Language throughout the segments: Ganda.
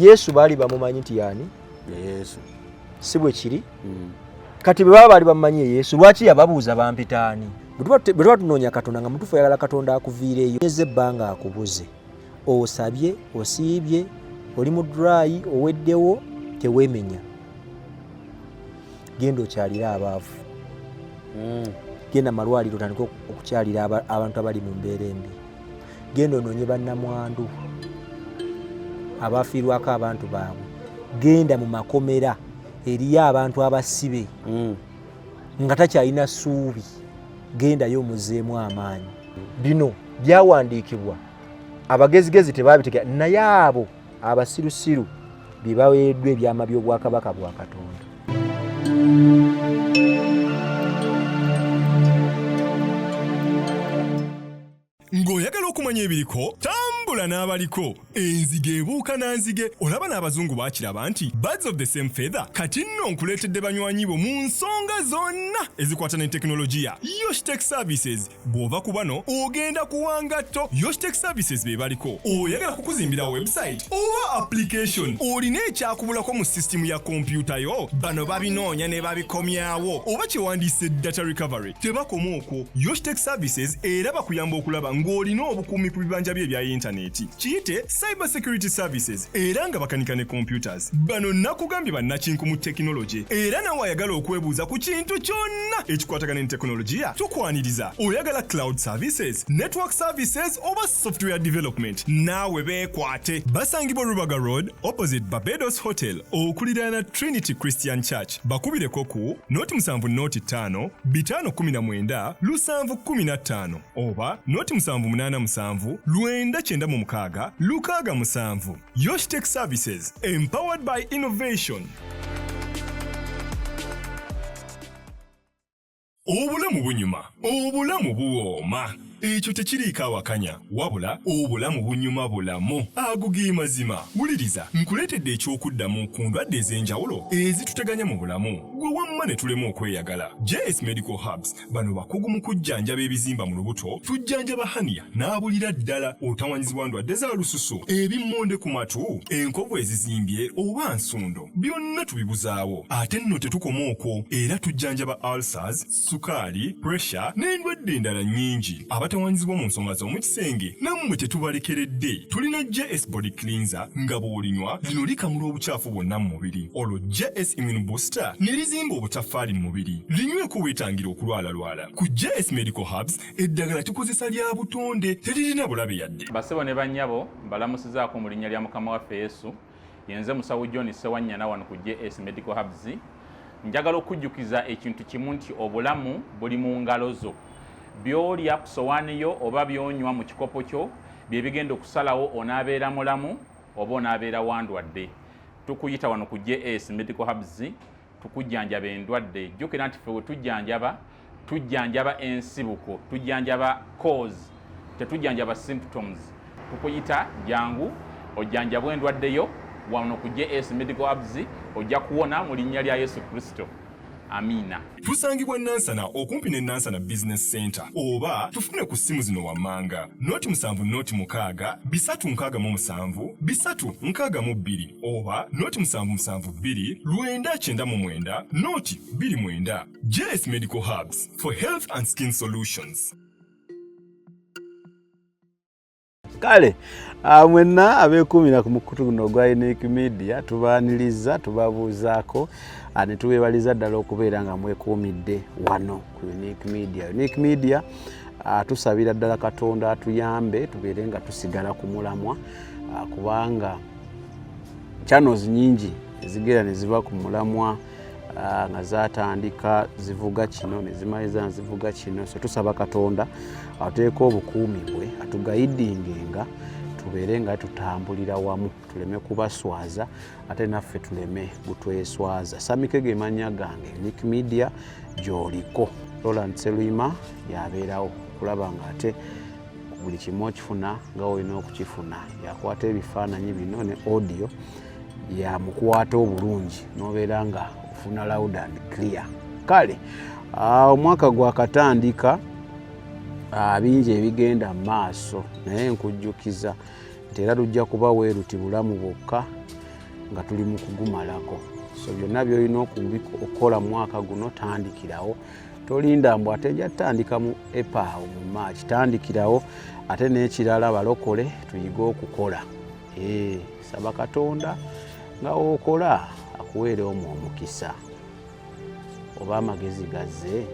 Yesu baali bamumanyi nti yaani? Yesu. Si bwe kiri? Kati bwe baba baali bamumanyi Yesu, lwaki yababuuza bampitaani? Bwe tuba tunoonya Katonda nga mutuufu, oyagala Katonda akuviireeyo eza ebbanga akubuze, osabye, osiibye, oli mu dry, oweddewo, teweemenya, genda okyalire abaavu. Genda malwaliro otandike okukyalira abantu abali mu mbeera embi. Genda onoonye bannamwandu abafiirwako abantu baabwe. Genda mu makomera, eriyo abantu abasibe nga takyalina ssuubi, gendayo omuzeemu amaanyi. Bino byawandiikibwa abagezigezi tebabitegera, naye abo abasirusiru bye baweereddwa ebyama by'obwakabaka bwa Katonda. Ng'oyagala okumanya ebiriko, tambula n'abaliko. Enzige ebuuka na nzige. Olaba n'abazungu baakiraba nti birds of the same feather. Kati nno nkuleetedde banywanyi bo mu nsonga zonna ezikwata ne tekinologiya, Yoshtech Services. Bw'ova ku bano ogenda kuwa ngatto. Yoshtech Services be baliko. Oyagala kukuzimbira website oba application, olina ekyakubulako mu sisitimu ya kompyuta yo, bano babinoonya ne babikomyawo, oba kyewandiise data recovery. Tebakoma okwo, Yoshtech Services era bakuyamba okulaba ng'olina obukuumi ku bibanja bye ebya yintaneti, kiyite cyber security services, era nga bakanika ne computers. Bano nakugambye bannakinku mu tekinologi, era nawe ayagala okwebuuza ku kintu kyonna ekikwatagana ne tekinologiya, tukwaniriza. Oyagala cloud services, network services oba software development, naawe beekwate. Basangibwa Rubaga Road, opposite Barbados Hotel, okuliraana Trinity Christian Church. Bakubireko ku 0 7 0 5 519 715 oba 0 787 996 67. Yoshtech Services, empowered by innovation. Obulamu bunyuma, obulamu buwooma, ekyo tekiriiko awakanya, wabula obulamu bunyuma bulamu. Ago ge mazima. Wuliriza, nkuleetedde ekyokuddamu ku ndwadde ez'enjawulo ezituteganya mu bulamu, gwe wamma ne tulema okweyagala. JS Medical Herbs, bano bakugu mu kujjanjaba ebizimba mu lubuto. Tujjanjaba hernia n'abulira ddala, otawanyizibwa ndwadde za lususu, ebimmonde ku matu, enkovu ezizimbye oba nsundo, byonna tubibuzaawo. Ate nno tetukoma okwo, era tujjanjaba ulcers, sukaali, pressure n'endwadde endala nnyingi. Abatawanyizibwa mu nsonga z'omu kisenge nammwe tetubalekeredde. Tulina JS Body Cleanser, nga bw'olinywa lino likamula obukyafu bwonna mu mubiri, olwo JS Immune Booster ne lizimba obutaffaali mu mubiri. Linyweko weetangira okulwalalwala. Ku JS Medical Herbs eddagala tukozesa lya butonde, teririna bulabe yadde. Basebo ne bannyabo, mbalamusizaako mu linnya lya Mukama waffe Yesu. Yenze musawo John Sewanyana wano ku JS Medical Herbs. Njagala okujjukiza ekintu kimu nti obulamu buli mu ngalo zo. By'olya ku sowaani yo oba by'onywa mu kikopo kyo bye bigenda okusalawo onaabeera mulamu oba onaabeera wandwadde. Tukuyita wano ku JS Medical Herbs tukujjanjaba endwadde. Jjukira nti ffe we tujjanjaba, tujjanjaba ensibuko, tujjanjaba cause, tetujjanjaba symptoms. Tukuyita, jangu ojjanjabwa endwadde yo wano ku JS Medical Herbs, ojja kuwona mu linnya lya Yesu Kristo. Amiina. Tusangibwa Nansana, okumpi ne Nansana Business Center, oba tufune ku ssimu zino wammanga: 0 7 0 6 367 362 oba 0 772 999 0 29. JS Medical Herbs, for health and skin solutions. Kale mwenna abeekuumira ku mukutu guno ogwa Unique Media, tubaaniriza, tubabuuzaako, ne tubeebaliza ddala okubeera nga mwekuumidde wano ku Unique Media. Unique Media, tusabira ddala Katonda atuyambe tubeere nga tusigala ku mulamwa, kubanga channels nyingi ezigenda ne ziva ku mulamwa, nga zatandika zivuga kino ne zimaliza nga zivuga kino. So tusaba Katonda ateeka obukuumi bwe, atuguidingenga tubeere nga tutambulira wamu, tuleme kubaswaza ate naffe tuleme butweswaza. Samike ge mannya gange. Unique Media gy'oliko. Roland Selwima yabeerawo okulaba nga ate buli kimu okifuna nga olina okukifuna. Yakwata ebifaananyi bino ne audio, yamukwata obulungi nobeera nga ofuna loud and clear. Kale omwaka gwakatandika, bingi ebigenda mu maaso, naye nkujjukiza nti era lujja kuba weeruti bulamu bwokka. Nga tuli mu kugumalako, so byonna byolina okukola mu mwaka guno, tandikirawo. Tolinda mbu ate nja tutandika mu epaawo mu March, tandikirawo. Ate n'ekirala, balokole tuyige okukola. Saba Katonda nga wokola akuweere omwo omukisa oba amagezi gazze.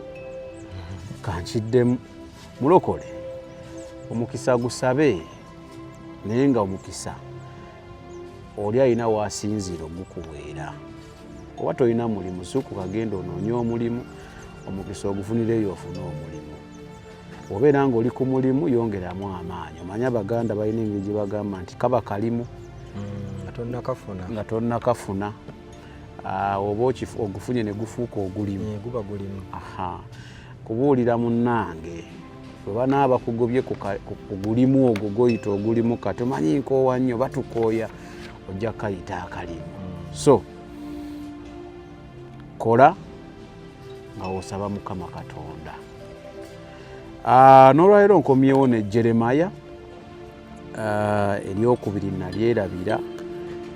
Kankiddemu, mulokole omukisa gusabe, naye nga omukisa oli alina wasinziira ogukuweera. Oba tolina mulimu, zuukuka, genda onoonye omulimu, omukisa ogufunireyo ofune omulimu. Obeera nga oli ku mulimu, yongeramu amaanyi. Omanye Abaganda balina engeri gye bagamba nti kaba kalimu nga tonnakafuna. Nga tonnakafuna. Oba ogufunye ne gufuuka ogulimu. Guba gulimu. Aha, kubuulira munnange, bwe banaaba bakugobye ku gulimu ogwo goyita ogulimu, kati omanyi nkoowa nnyo, batukooya, ojja kukayita akalimu. So kola nga osaba Mukama Katonda. N'olwaleero nkomyewo ne Jeremaya eryokubiri. Nalyerabira,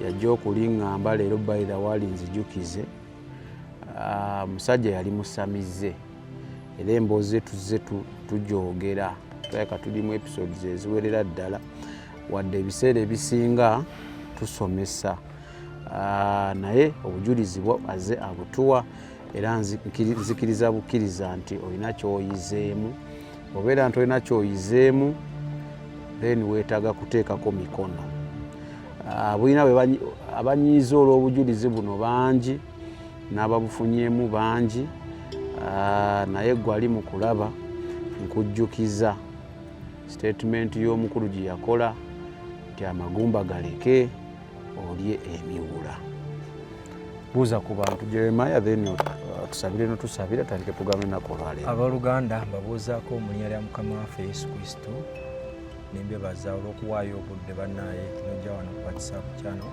yajja okuliŋŋamba leero. By the way, nzijukize. Musajja yali musamize, era emboozi ze tuzze tugyogera, tulabika tulimu episodes eziwerera ddala, wadde ebiseera ebisinga tusomesa. Naye obujulizi bwo azze abutuwa, era nzikiriza bukkiriza nti olina kyoyizeemu. Obeera nti olina kyoyizeemu, then weetaaga kuteekako mikono. Bulina abanyiiza olw'obujulizi buno bangi, n'ababufunyeemu bangi. Naye gwe ali mu kulaba, nkujjukiza statement y'omukulu gye yakola nti amagumba galeke, olye emiwula. Buuza ku bantu, Jeremiah, then tusabire notusabira, tandike programu ennaku olwaleero. Abooluganda, mbabuuzaako mu linnya lya Mukama waffe Yesu Kristo, nembebaza olw'okuwaayo obudde. Bannaaye, nojja wano ku WhatsApp channel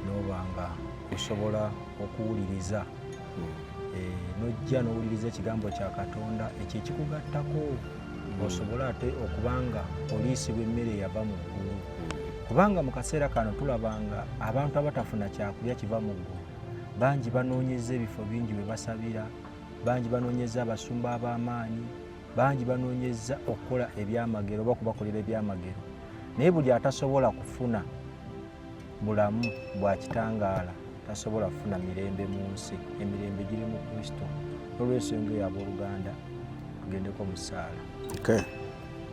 noba nga osobola okuwuliriza, nojja n'owuliriza ekigambo kya Katonda ekyo ekikugattako, osobole ate okubanga oliisibwa emmere eyava mu ggulu, kubanga mu kaseera kano tulabanga abantu abatafuna kyakulya kiva mu ggulu bangi. Banoonyeza ebifo bingi bwe basabira, bangi banoonyeza abasumba ab'amaanyi, bangi banoonyeza okukola ebyamagero oba kubakolera ebyamagero, naye buli atasobola kufuna bulamu bwa kitangaala tasobola kufuna mirembe mu nsi. Emirembe giri mu Kristo. Olw'ensonga eyo, abooluganda, tugendeko mu ssaala. Okay.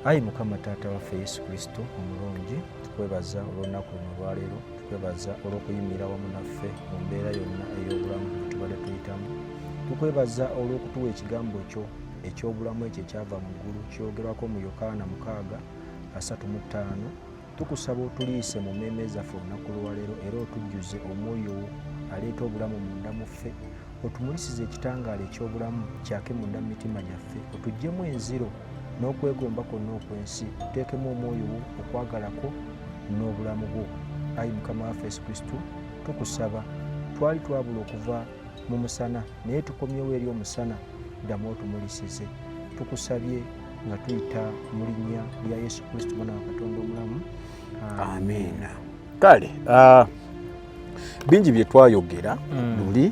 Ayi Mukama Taata waffe Yesu Kristo omulungi, tukwebaza olw'olunaku luno olwaleero. Tukwebaza olw'okuyimirira wamu naffe mu mbeera yonna ey'obulamu gye tubadde tuyitamu. Tukwebaza olw'okutuwa ekigambo kyo eky'obulamu, ekyo ekyava mu ggulu, kyogerwako mu Yokaana 6:35. Tukusaba otuliise mu mmeeme zaffe olunaku lwaleero, era otujjuze Omwoyo wo aleeta obulamu munda mu ffe. Otumulisize ekitangaala eky'obulamu kyake munda mu mitima gyaffe, otuggyemu enziro n'okwegomba kwonna okw'ensi, oteekemu Omwoyo wo, okwagala kwo n'obulamu bwo. Ayi Mukama waffe Yesu Kristo, tukusaba, twali twabula okuva mu musana, naye tukomyewo eri omusana. Ddamu otumulisize, tukusabye nga tuyita mu linnya lya Yesu Kristo, Mwana wa Katonda omulamu. Amiina. Kale, bingi bye twayogera luli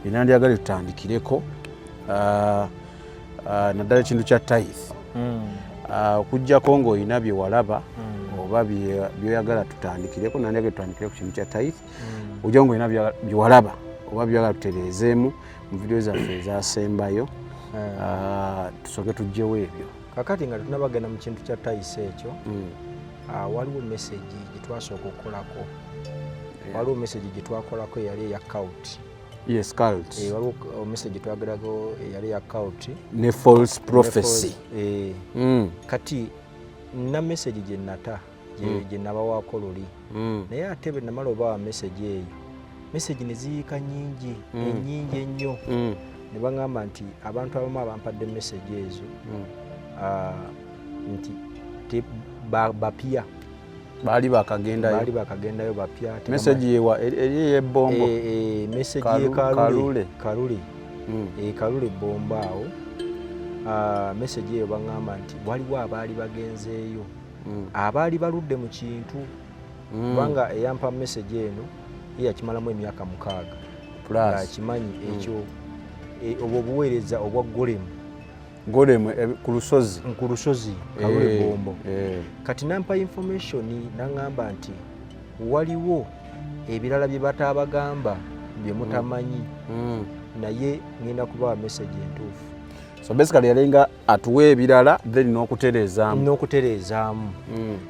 binandyagale tutandikireko, naddala ekintu kya tithe. Okugjako ng'olina bye walaba oba byoyagala tutandikireko, nandyagale tutandikire ku kintu kya tithe. Ojja ng'olina bye walaba oba byagala tutereezeemu mu vidiyo zaffe ezasembayo, tusooke tugyewo ebyo. Kakati nga tetunabagenda mu kintu kya tithe ekyo, waliwo message gye twasooka okukolako, waliwo message gye twakolako eyali eya cult. Yes, cult. Waliwo message twagerako eyali eya cult ne false prophecy. Kati na message gye nata gye nabawaako luli, naye ate bwe namala obawa message eyo, message ne ziyiika nyingi, ennyingi ennyo, ne baŋŋamba nti abantu abamu abampadde message ezo, nti bapya. Baali bakagendayo. Baali bakagendayo, bapya. Message yewa eri ey'ebbombo? Message ye Kalule. Kalule. Kalule Bombo awo. Message eyo baŋŋamba nti waliwo abaali bagenzeeyo, abaali baludde mu kintu, kubanga eyampa message eno Ye yakimalamu emyaka 6 Plus. Ng'akimanyi ekyo, obwo obuweereza obwa golemu. Golemu ku lusozi. Ku lusozi Kalule Bombo. Kati nampa information n'aŋŋamba nti waliwo ebirala bye bataabagamba bye mutamanyi, naye ngenda kubawa message entuufu. So basically yalinga atuwa ebirala then n'okutereezaamu. N'okutereezaamu.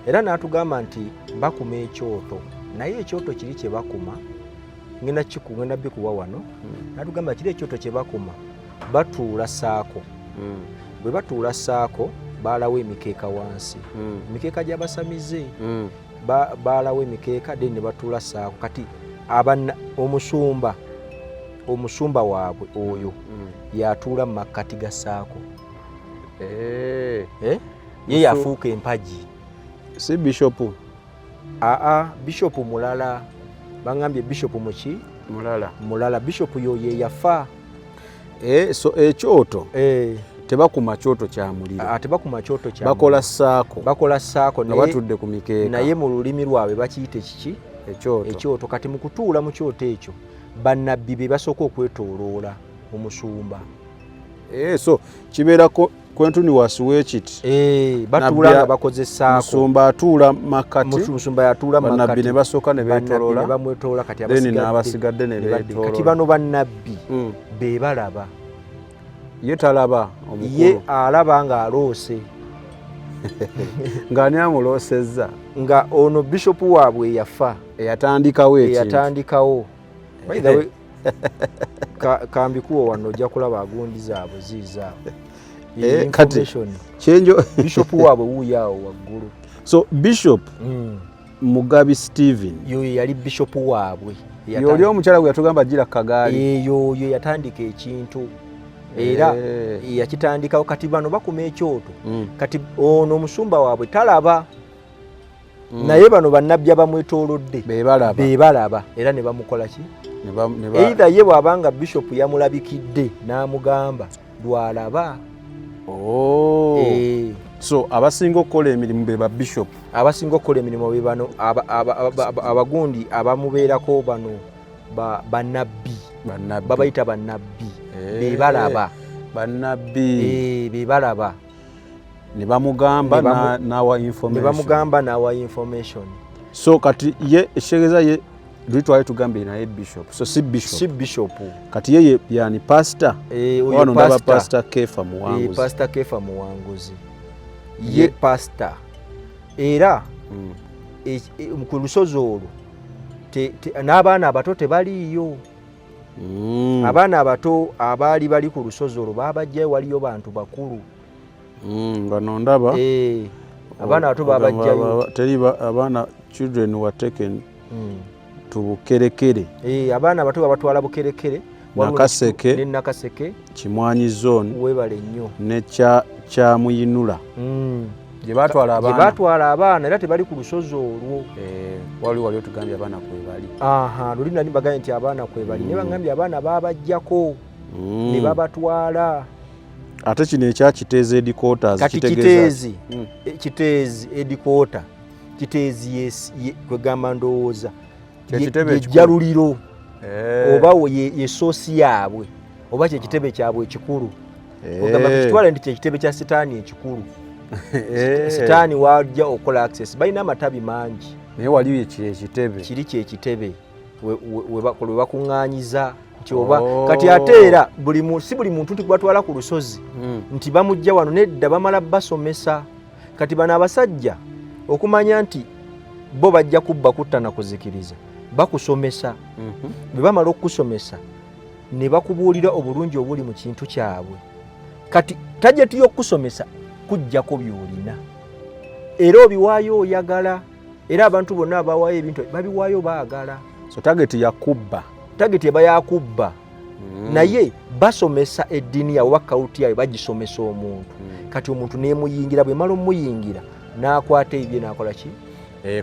Era n'atugamba nti bakuma ekyoto, naye ekyoto kiri kye bakuma ngenda bikuwa wano. N'atugamba kiri ekyoto kye bakuma batuula saako. Bwe batuula saako baalawo emikeeka wansi, emikeeka gy'abasamize. Baalawo emikeeka then ne batuula saako. Kati omusumba waabwe oyo yatuula mu makkati ga saako. Eh? Ye yafuuka empagi. Si bishopu? Aa, bishopu mulala. Baŋŋambye bishopu muki? Mulala. Mulala. Bishopu yoyo eyafa. So ekyoto tebakuma kyoto kya muliro. Tebakuma kyoto kya Bakola muliro. Saako. Bakola saako. Nga batudde ku mikeeka. Naye mu lulimi lwabwe bakiyita ekiki? Ekyoto. Ekyoto. Kati mu kutuula mu kyoto ekyo bannabbi be basooka okwetooloola omusumba. So kibeerako continuous wekiti. Batuula nga bakoze saako. Musumba atuula makkati. Musumba yatuula Bannabbi makkati. ne basooka ne Bannabbi beetoloola. ne bamwetoloola. Kati Then abasigadde n'abasigadde ne ne badde. beetoloola. Kati bano bannabbi be balaba. Ye talaba omukulu. Ye alaba ng'aloose. Ng'ani amuloosezza? Nga ono bishopu waabwe eyafa. Eyatandikawo ekintu. Eyatandikawo. By the way, kambikuwo wano ojja kulaba agundi zaabwe ziizaabwe. Kati Information. kyenjo Bishopu waabwe wuuyo awo waggulu. So Bishop Mugabi Steven. Yoyo yali bishopu waabwe. Yoli omukyala gwe yatugamba gira kagaali. Yoyo yatandika ekintu. Era yakitandikawo. Kati bano bakuma ekyoto. Kati ono omusumba waabwe talaba. Naye bano bannabbi abamwetoolodde Be balaba. be balaba era ne bamukola ki? Ne ne Either ye bw'abanga bishopu yamulabikidde n'amugamba lwalaba. Oh. So abasinga okukola emirimu be ba bishop. Abasinga okukola emirimu be bano abagundi abamubeerako bano bannabbi. Bannabbi. Babayita bannabbi. Be balaba. Bannabbi. Be balaba. Ne bamugamba Ne n'awa information. Ne bamugamba n'awa information. So kati ye ekitegeeza ye luli twali tugambye naye bishop. So si bishop. Si bishop. Kati ye yani pastor. Oyo Wano ndaba pastor. Pastor Kefa Muwanguzi. Pastor Kefa Muwanguzi. Ye pastor. Era ku lusozi olwo n'abaana abato tebaliiyo. Abaana abato abaali bali ku lusozi olwo baabajjayo, waliyo bantu bakulu. Nga no ndaba. Abaana abato baabajjayo. Teri abaana, children were taken to Bukerekere. Abaana abato babatwala Bukerekere. Waliwo Nakaseke. ne Nakaseke. Kimwanyi zone. Weebale nnyo. Ne Kyamuyinula. Gye baatwala Gye abaana. baatwala abaana era tebali ku lusozi olwo. Wali otugambye abaana kwe bali. Aha, luli nali mbagambye nti abaana kwe bali. Ne bangambye abaana baabaggyako. Ne babatwala. Ate kino ekya Kiteezi headquarters Kati kitegeeza Kiteezi headquarter. Kiteezi ye, kwegamba ndowooza. Kye kitebe Ye ekikulu. jjaluliro. Oba ye soosi yaabwe. Oba kye kitebe kyabwe ekikulu. Ogamba kitwale nti kye kitebe kya Sitaani ekikulu. Sitaani wajja okukola access. Balina amatabi mangi. Naye wali ekitebe. Kiri kye kitebe. We bakuŋŋaanyiza nti oba kati ate era si buli muntu nti kubatwala ku lusozi. Nti bamujja wano nedda bamala basomesa. Kati bano abasajja okumanya nti bo bajja kubba kutta na kuzikiriza bakusomesa. Bwe bamala okukusomesa ne bakubuulira obulungi obuli mu kintu kyabwe. Kati tajeti y'okukusomesa kujjako by'olina era obiwaayo oyagala, era abantu bonna abawaayo ebintu babiwaayo baagala. So target ya kubba. Target eba ya kubba. Naye basomesa eddiini yaabwe oba kawuti yaabwe bagisomesa omuntu. Kati omuntu n'emuyingira, bwe mala omuyingira n'akwata ebibye n'akola ki?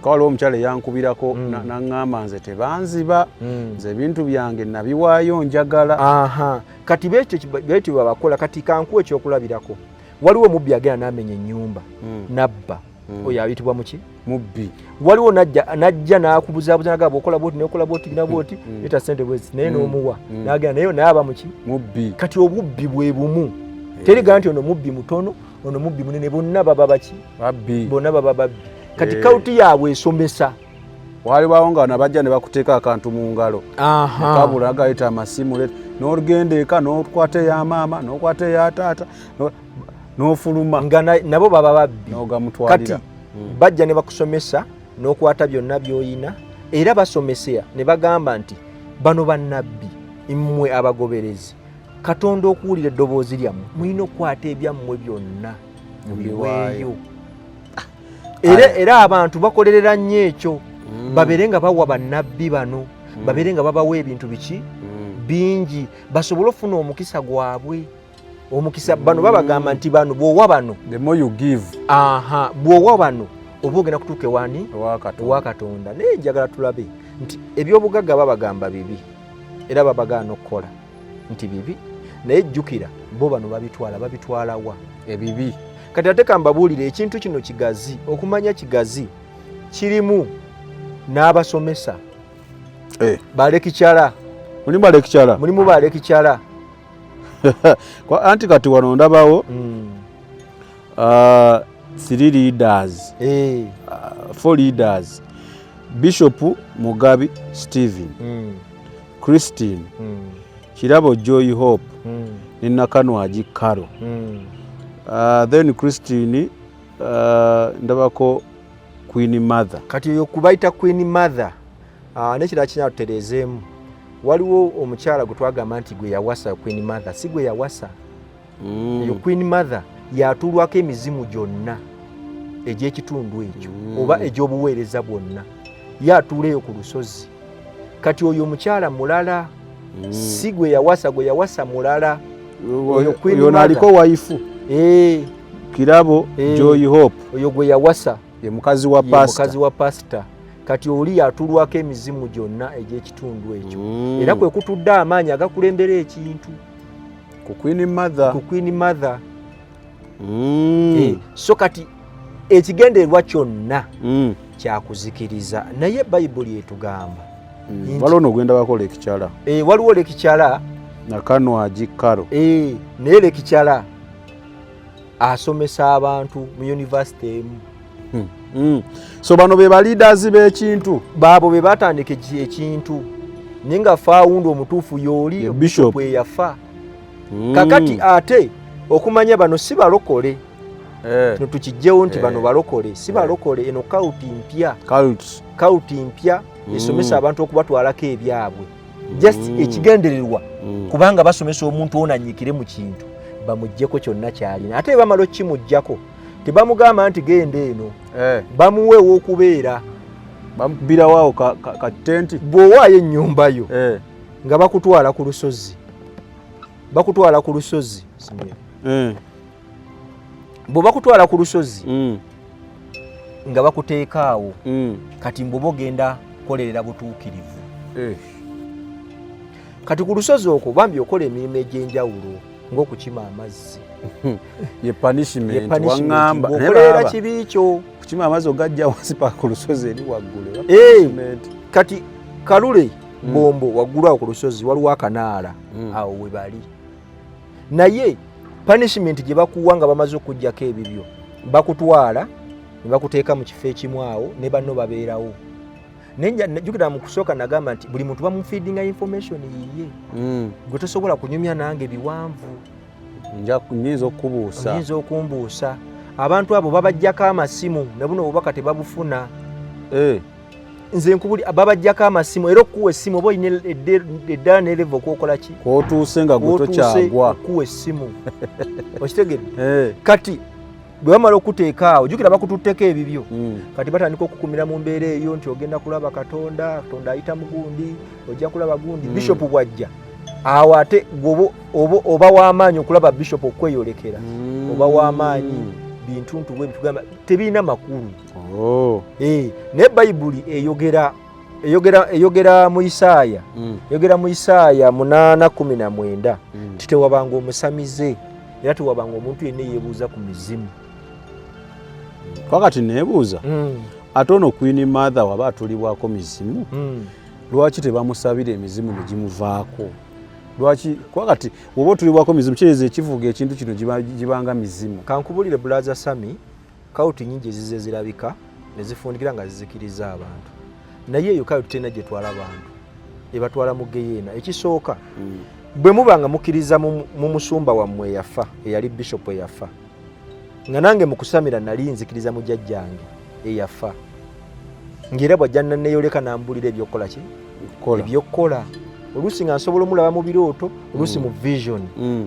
Waliwo omukyala eyankubirako n'aŋŋamba nze tebanziba, nze ebintu byange nabiwaayo njagala. Aha. Kati betyo bwe bakola. Kati kankuwe ekyokulabirako. Waliwo omubbi agenda n'amenya ennyumba, n'abba. Oyo ayitibwa muki? Mubbi. Waliwo najja n'akubuzaabuza nagamba okola bwoti nokola bwoti na bwoti, leta sente bwezi, naye n'omuwa n'agenda, naye naye aba muki? Mubbi. Kati obubbi bwe bumu, teriga nti ono mubbi mutono, ono mubbi munene, bonna baba baki? Babbi. Bonna baba babbi. Kati cult yaabwe esomesa. Walibawo nga nabajja ne bakuteeka akantu mu ngalo, kabula galeeta amasimu, n'olugenda eka n'okwata eya maama n'okwata eya taata n'ofuluma. Nga nabo baba babbi. N'ogamutwalira. Kati bajja ne bakusomesa n'okwata byonna by'oyina, era basomesea ne bagamba nti bano bannabbi, mmwe abagoberezi, Katonda okuwulira eddoboozi lyammwe mulina okukwata ebyammwe byonna mubiweeyo. Era abantu bakolerera nnyo ekyo, babeere nga bawa bannabbi bano, babeere nga babawa ebintu biki bingi, basobole okufuna omukisa gwabwe. Omukisa bano babagamba nti bano bw'owa bano, the more you give, aha, bw'owa bano oba ogenda kutuuka ewani? Ewa Katonda. Ewa Katonda. Naye njagala tulabe nti ebyobugagga babagamba bibi, era babagaana okukola nti bibi, naye jjukira bo bano babitwala, babitwala wa? Ebibi. Kati ate kambabuulire ekintu kino kigazi okumanya, kigazi kirimu n'abasomesa balekikyala. Mulimu balekikyala? Mulimu balekikyala. Anti kati wano ndabawo three leaders, four leaders: Bishop Mugabi Stephen, Christine Kirabo, Joy Hope ne Nakanwagi Karo. Then Christine, ndabako Queen Mother. Kati oyo kubayita Queen Mother. Nekirala kinya tutereezeemu, waliwo omukyala gwe twagamba nti gwe yawasa Queen Mother, si gwe yawasa. Eyo Queen Mother yatuulwako emizimu gyonna egy'ekitundu ekyo oba egy'obuweereza bwonna, ye atuula eyo ku lusozi. Kati oyo omukyala mulala, si gwe yawasa, gwe yawasa mulala. Oyo Queen Oyo aliko Mother. Waifu Kirabo Eh. Joy Hope. Oyo gwe yawasa. Ye mukazi wa ye pastor. Mukazi wa pasita. Kati oli yatuulwako emizimu gyonna egy'ekitundu ekyo, era kwe kutudde amaanyi agakulembera ekintu. Ku Queen Mother. Ku Queen Mother. So kati ekigendererwa kyonna kyakuzikiriza, naye Bayibuli etugamba Waliwo nogenda bakola ekikyala. Waliwo lekikyala. Nakanwagi Karo. Naye lekikyala asomesa abantu mu yunivasite emu. So bano be ba leaders b'ekintu. Baabo be batandika ekintu, naye nga founder omutuufu yooli Ye bishop. Bwe yafa. Kakati ate okumanya bano si balokole. Kino tukijjewo nti bano balokole si balokole, eno cult mpya. Cult. Cult mpya esomesa abantu okubatwalako ebyabwe, just ekigendererwa kubanga basomesa omuntu ono anyiikire mu kintu, bamuggyeko kyonna kyalina. Ate bamala okukimuggyako, tebamugamba nti genda eno, bamuwa ew'okubeera. Bamukubirawo ka tenti. Bw'owaayo ennyumba yo, nga bakutwala ku lusozi, bakutwala ku lusozi. Bwe bakutwala ku lusozi nga bakuteeka awo, kati mbwoba ogenda kukolerera butuukirivu. Kati ku lusozi okwo bambi okola emirimu egy'enjawulo ng'okukima amazzi. Ye punishment. Ye punishment. Waŋŋamba naye Bw'okolerera baaba, kibi kyo. Kukima amazzi ogajja wansi paka ku lusozi eri waggulu. Punishment. Kati Kalule Bombo waggulu awo ku lusozi waliwo akanaala, awo we bali. Naye punishment gye bakuwa nga bamaze okugjako ebibyo, bakutwala ne bakuteeka mu kifo ekimu awo ne banno babeerawo. Naye jjukira mu kusooka nagamba nti buli muntu bamufeedinga information yiye. Gwe tosobola kunyumya nange biwanvu. Nyinza okukubuusa. Oyinza okumbuusa. Abantu abo babajjako amasimu, ne buno obubaka tebabufuna. Nze nkubuli, babajjako amasimu, era okukuwa essimu oba olina eddala ne level okwokola ki? Kwotuuse nga gwe Kwotuuse tokyagwa. okukuwa essimu, okitegedde? Eh. Kati bwe bamala okuteeka awo, jjukira bakututteko ebibyo. Kati batandika okukumira mu mbeera eyo nti ogenda kulaba Katonda, Katonda ayita mu gundi, ojja kulaba gundi. Bishopu bwajja awo, ate gwe oba w'amaanyi okulaba bishopu okweyolekera, oba w'amaanyi. Bintuntu bwe bitugamba tebirina makulu. Oh. Naye Bayibuli eyogera mu Isaaya, eyogera mu Isaaya 8:19 nti tewabanga omusamize, era tewabanga omuntu yenna eyeebuuza ku mizimu. Kwakati neebuuza, ate ono Queen Mother waba atulibwako mizimu, lwaki tebamusabira emizimu ne gimuvaako? Lwaki? Kuba kati woba otulibwako mizimu, kitegeeza ekivuga ekintu kino gibanga mizimu. Kankubulire, brother Sami, cult nyingi ezize zirabika ne zifundikira nga zizikiriza abantu, naye eyo cult terina gyetwala bantu, ebatwala mu geyeena. Ekisooka, bwe muba nga mukkiriza mu musumba wammwe eyafa, eyali bishop eyafa, nga nange mu kusamira nali nzikiriza mu jjajjange eyafa, ng'era bwajja naneyoleka nambulira ebyokukola ki, ebyokukola. Oluusi nga nsobola omulaba mu birooto, oluusi mu vision,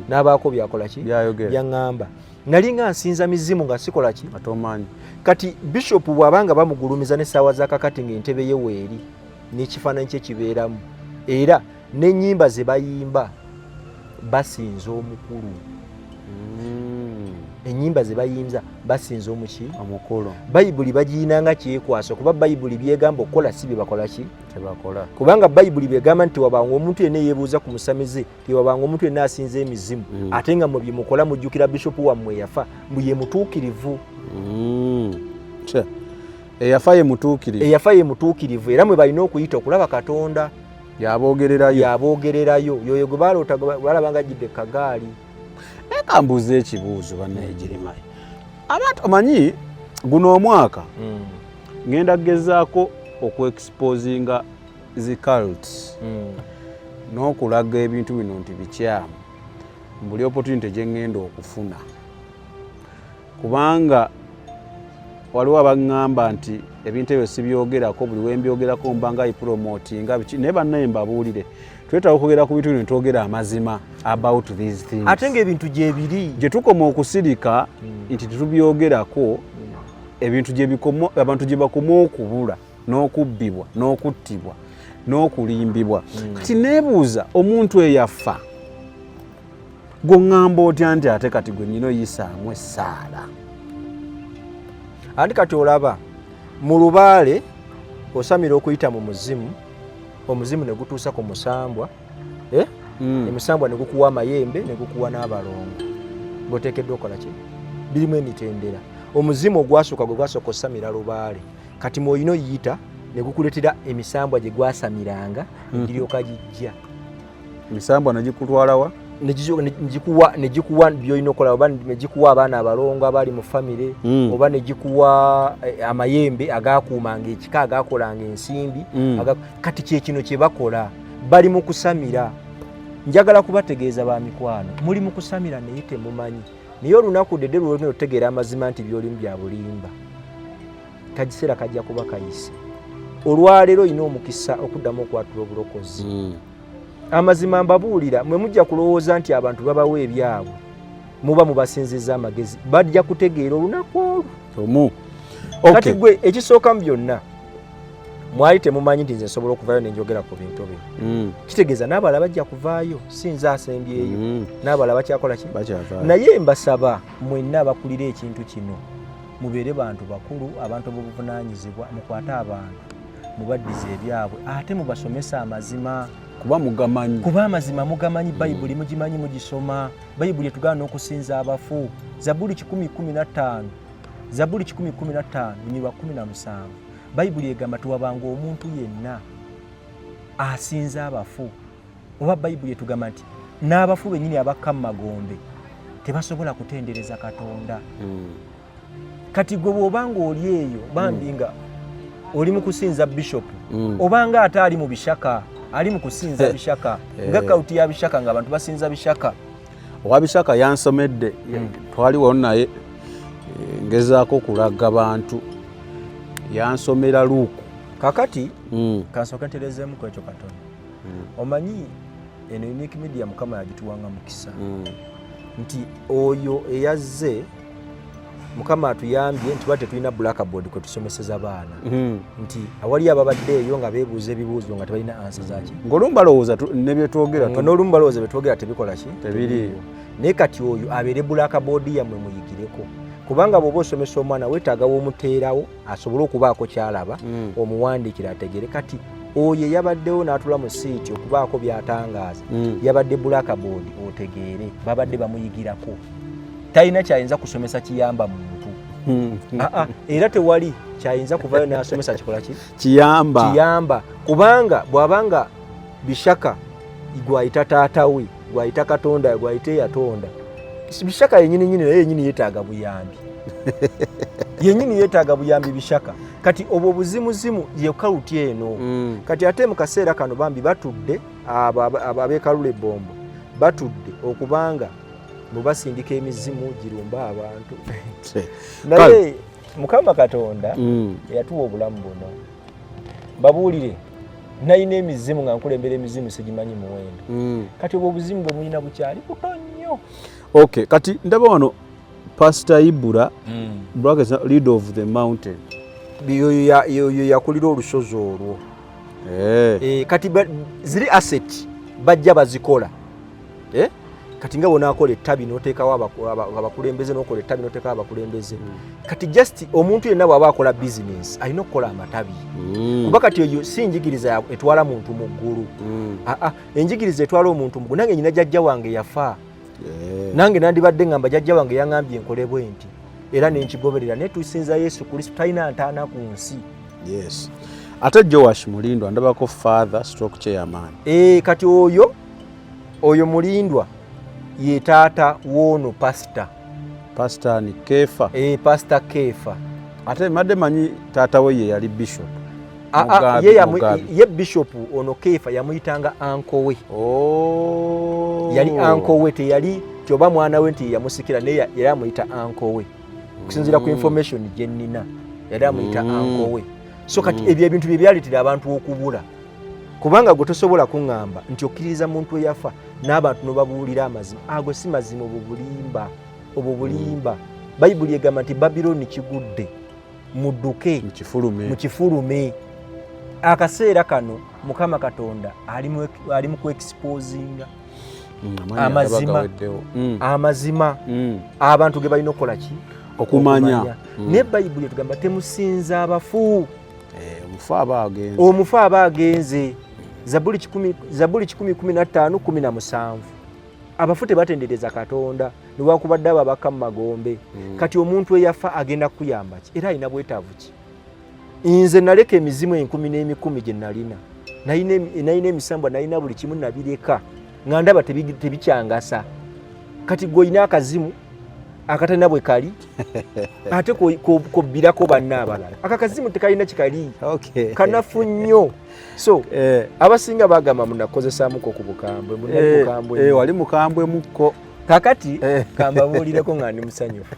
n'abaako byakola ki, byaŋŋamba. Nali nga nsinza mizimu nga sikola ki. Kati bishop bw'aba nga bamugulumiza n'essaawa za kakati ng'entebe ye weeri n'ekifaananyi kye kibeeramu, era n'ennyimba ze bayimba basinza omukulu. Ennyimba ze bayimba basinza omuki? Omukulu. Bayibuli bagiyinanga kyekwaso, kuba Bayibuli byegamba okukola si bye bakola ki? Tebakola. Kubanga Bayibuli byegamba nti wabanga omuntu yenna eyeebuuza ku musamize, tewabanga omuntu yenna asinza emizimu, ate nga mwe byemukola mujjukira bishopu wammwe eyafa mbu ye mutuukirivu. Eyafa ye mutuukirivu. Eyafa ye mutuukirivu, era mwe balina okuyita okulaba Katonda. Yaboogererayo. Yaboogererayo, yoyo gwe baloota balaba nga ajjidde kagaali. Naye kambuuza ekibuuzo, bannaye, abantu, omanyi guno omwaka ngenda kugezaako okuexposinga zi cults n'okulaga ebintu bino nti bikyamu buli opportunity gye ŋŋenda okufuna, kubanga waliwo abaŋŋamba nti ebintu ebyo sibyogerako, buli wembyogerako mba nga ipromotinga biki. Naye bannaye, mbabuulire, twetaaga okwogera ku bintu bino, twogera amazima about these things. Ate ng'ebintu gyebiri. Gye tukoma okusirika nti tetubyogerako, ebintu abantu gye bakoma okubula n'okubbibwa n'okuttibwa n'okulimbibwa. Kati neebuuza, omuntu eyafa gwoŋŋamba otya nti ate kati gwe nyina oyisaamu essaala? Anti kati olaba mu lubaale osamira okuyita mu muzimu, omuzimu ne gutuusa ku musambwa, eh? Emisambwa ne gukuwa amayembe, ne gukuwa n'abalongo ng'oteekeddwa okola ki? Birimu emitendera. Omuzimu ogwasooka gwe gwasooka osamira lubaale, kati mwolina oyita ne gukuleetera emisambwa gye gwasamiranga, negiryoka gijja. Emisambwa negikutwalawa? Negikuwa byolina okukola, oba negikuwa abaana abalongo abali mu famire, oba negikuwa amayembe agakuumanga ekika, agakolanga ensimbi. Kati kyekino kye bakola, bali mu kusamira. Njagala kubategeeza, ba mikwano, muli mu kusamira naye temumanyi. Naye olunaku ddedde lwolina otutegeera amazima nti byolimu bya bulimba, kagiseera kajja kuba kayise. Olwaleero olina omukisa okuddamu okwatula obulokozi. Amazima mbabuulira, mwe mujja kulowooza nti abantu babawa ebyabwe, muba mubasinziza amagezi. Bajja kutegeera olunaku olwo. Omu. Kati gwe ekisooka mu byonna, mwali temumanyi nti nze nsobola okuvaayo nenjogera ku bintu bino. Kitegeeza n'abalala bajja kuvaayo, si nze asembyeyo. N'abalala bakyakola ki? Bakyavaayo. Naye mbasaba mwenna abakulira ekintu kino, mubeere bantu bakulu, abantu ab'obuvunaanyizibwa, mukwate abantu mubaddize ebyabwe, ate mubasomese amazima. Kuba mugamanyi. Kuba amazima mugamanyi, Bayibuli mugimanyi, mugisoma. Bayibuli etugaana n'okusinza abafu. Zabuli 115, Zabuli 115 lunyirwa 17, Bayibuli egamba tewabanga omuntu yenna asinza abafu. Oba Bayibuli etugamba nti n'abafu bennyini abakka mu magombe tebasobola kutendereza Katonda. Kati gwe bw'obanga oli eyo bambi nga oli mu kusinza bishopu, obanga ate ali mu bishaka, ali mu kusinza bishaka, nga cult ya bishaka, nga abantu basinza bishaka. Owa bishaka yansomedde, twaliwo naye, ngezaako kulaga bantu, yansomera Luuku. Kakati kansooke nterezeemu ku ekyo katono. Omanyi eno Unique Media Mukama yagituwanga mukisa, nti oyo eyazze, Mukama atuyambye nti ba tetulina blackboard kwe tusomeseza baana, nti awali ababadde eyo nga beebuuza ebibuuzo nga tebalina answer zaki. Ng'olumu balowooza ne byetwogera nga n'olumu balowooza byetwogera tebikola ki? Tebiriiyo. Naye kati oyo abeere blackboard yammwe, muyigireko, kubanga bw'oba osomesa omwana weetaaga w'omuteerawo asobole okubaako kyalaba, omuwandiikira ategere. Kati oyo eyabaddewo n'atula mu siiti okubaako by'atangaaza, yabadde blackboard, otegeere babadde bamuyigirako, talina kyayinza kusomesa kiyamba muntu. Aa, era tewali kyayinza kuvayo n'asomesa kikola ki Kiyamba. Kiyamba, kubanga bw'abanga Bishaka gwayita taata we, gwayita Katonda, gwayita eyatonda Bishaka yenyini nyini, naye yenyini yeetaaga buyambi, yenyini yeetaaga buyambi Bishaka. Kati obwo obuzimuzimu ye cult eno. Kati ate mu kaseera kano bambi batudde abo abeekalula ebbombo, batudde okubanga mubasindika emizimu girumba abantu, naye Mukama Katonda eyatuwa obulamu buno, babuulire, nalina emizimu nga nkulembera emizimu sigimanyi muwendo. Kati obwo obuzimu bwe mulina bukyali buto nnyo. Okay, kati ndaba wano Pastor Ibura, brackets, lead of the mountain. Yoyo yakulira olusozi olwo. Eh, kati ziri asset bajja bazikola, eh? Kati nga bwonaakola ettabi n'oteekawo abakulembeze, n'okola ettabi n'oteekawo abakulembeze. Kati just omuntu yenna bw'aba akola bizinesi alina okukola amatabi, kuba kati eyo si njigiriza etwala muntu mu ggulu. Aa, enjigiriza etwala omuntu mu ggulu, nange nyina jjajja wange yafa, nange nandibadde ngamba jjajja wange yaŋŋambye nkole bwe nti, era nenkigoberera, naye tusinza Yesu Kristo, talina ntaana ku nsi. Yes, ate Joash Mulindwa ndabako father stroke chairman. E, kati oyo Mulindwa ye taata w'ono pasita. Pastor ni Kefa. E, Pasita Kefa. Ate madde manyi taata we ye yali bishop. Ah, ah, Mugabi, Mugabi. Ye bishop ono Kefa yamuyitanga uncle we. Oh. Yali uncle we, teyali ti oba mwana we nti yamusikira, naye yali amuyita uncle we okusinziira ku information gye nnina, yali amuyita uncle we. So kati ebyo ebintu bye byaleetera abantu okubula, kubanga gwe tosobola kuŋŋamba nti okkiririza muntu eyafa n'abantu nobabuulira amazima. Ago si mazima, obwo bulimba, obwo bulimba. Bayibuli egamba nti Babiloni kigudde, mudduke. Mukifulume. Mukifulume. Akaseera kano Mukama Katonda ali mu kuexposinga Amannya amazima. gaba gaweddewo. Amazima abantu ge balina okukola ki? Okumanya. Naye Bayibuli etugamba temusinza abafu. Eh, omufu aba agenze. Omufu aba agenze. Zabuli 115:17, abafu tebatendereza Katonda newakubadde abo abakka mu magombe. Kati omuntu eyafa agenda kukuyamba ki, era alina bwetaavu ki? Nze naleka emizimu enkumi n'emikumi gye nalina, nalina emisambwa, nalina buli kimu, nabireka nga ndaba tebikyangasa. Kati gwe olina akazimu akatalina bwe kali, ate kobbirako banna abalala. Aka kazimu tekalina kikali, kanafu nnyo. So abasinga bagamba munakozesaamuko ku bukambwe, munali mukambwe nnyo. Wali mukambwe mukko. Kakati kambabuulireko nga ndi musanyufu,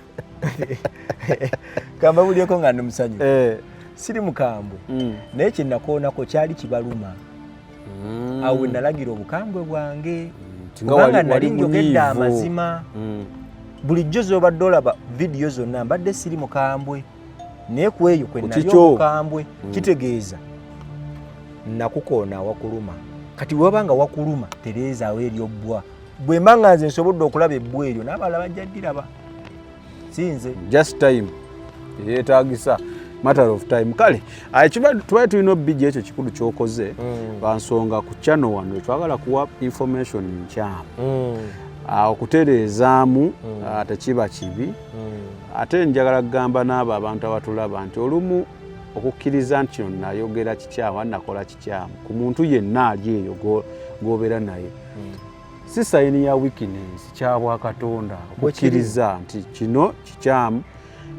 kambabuulireko nga ndi musanyufu. Siri mukambwe, naye kyenakoonako kyali kibaluma. Awo we nalagira obukambwe bwange, Nti nga kubanga wali nali njogedde munyiivu. amazima. Bulijjo zobadde olaba vidiyo zonna mbadde siri mukambwe, naye ku eyo kwe Ku nali kikyo. omukambwe. Kitegeeza nakukoona awakuluma. Kati weba nga wakuluma, tereezaawo eryobbwa. Bwe mba nga nze nsobodde okulaba ebbwa eryo, n'abalala bajja ddiraba, si nze. Just time yeetagisa, matter of time. Kale aye tubadde tulina obijja ekyo kikulu kyokoze, lwansonga ku channel wano twagala kuwa information nkyamu. Okutereezaamu tekiba kibi. Ate njagala kugamba n'abo abantu abatulaba nti olumu okukkiriza nti kino nayogera kikyamu, nakola kikyamu ku muntu yenna ali eyo gw'obeera naye, si sign ya weakness, kyabwa Katonda okukkiriza nti kino kikyamu.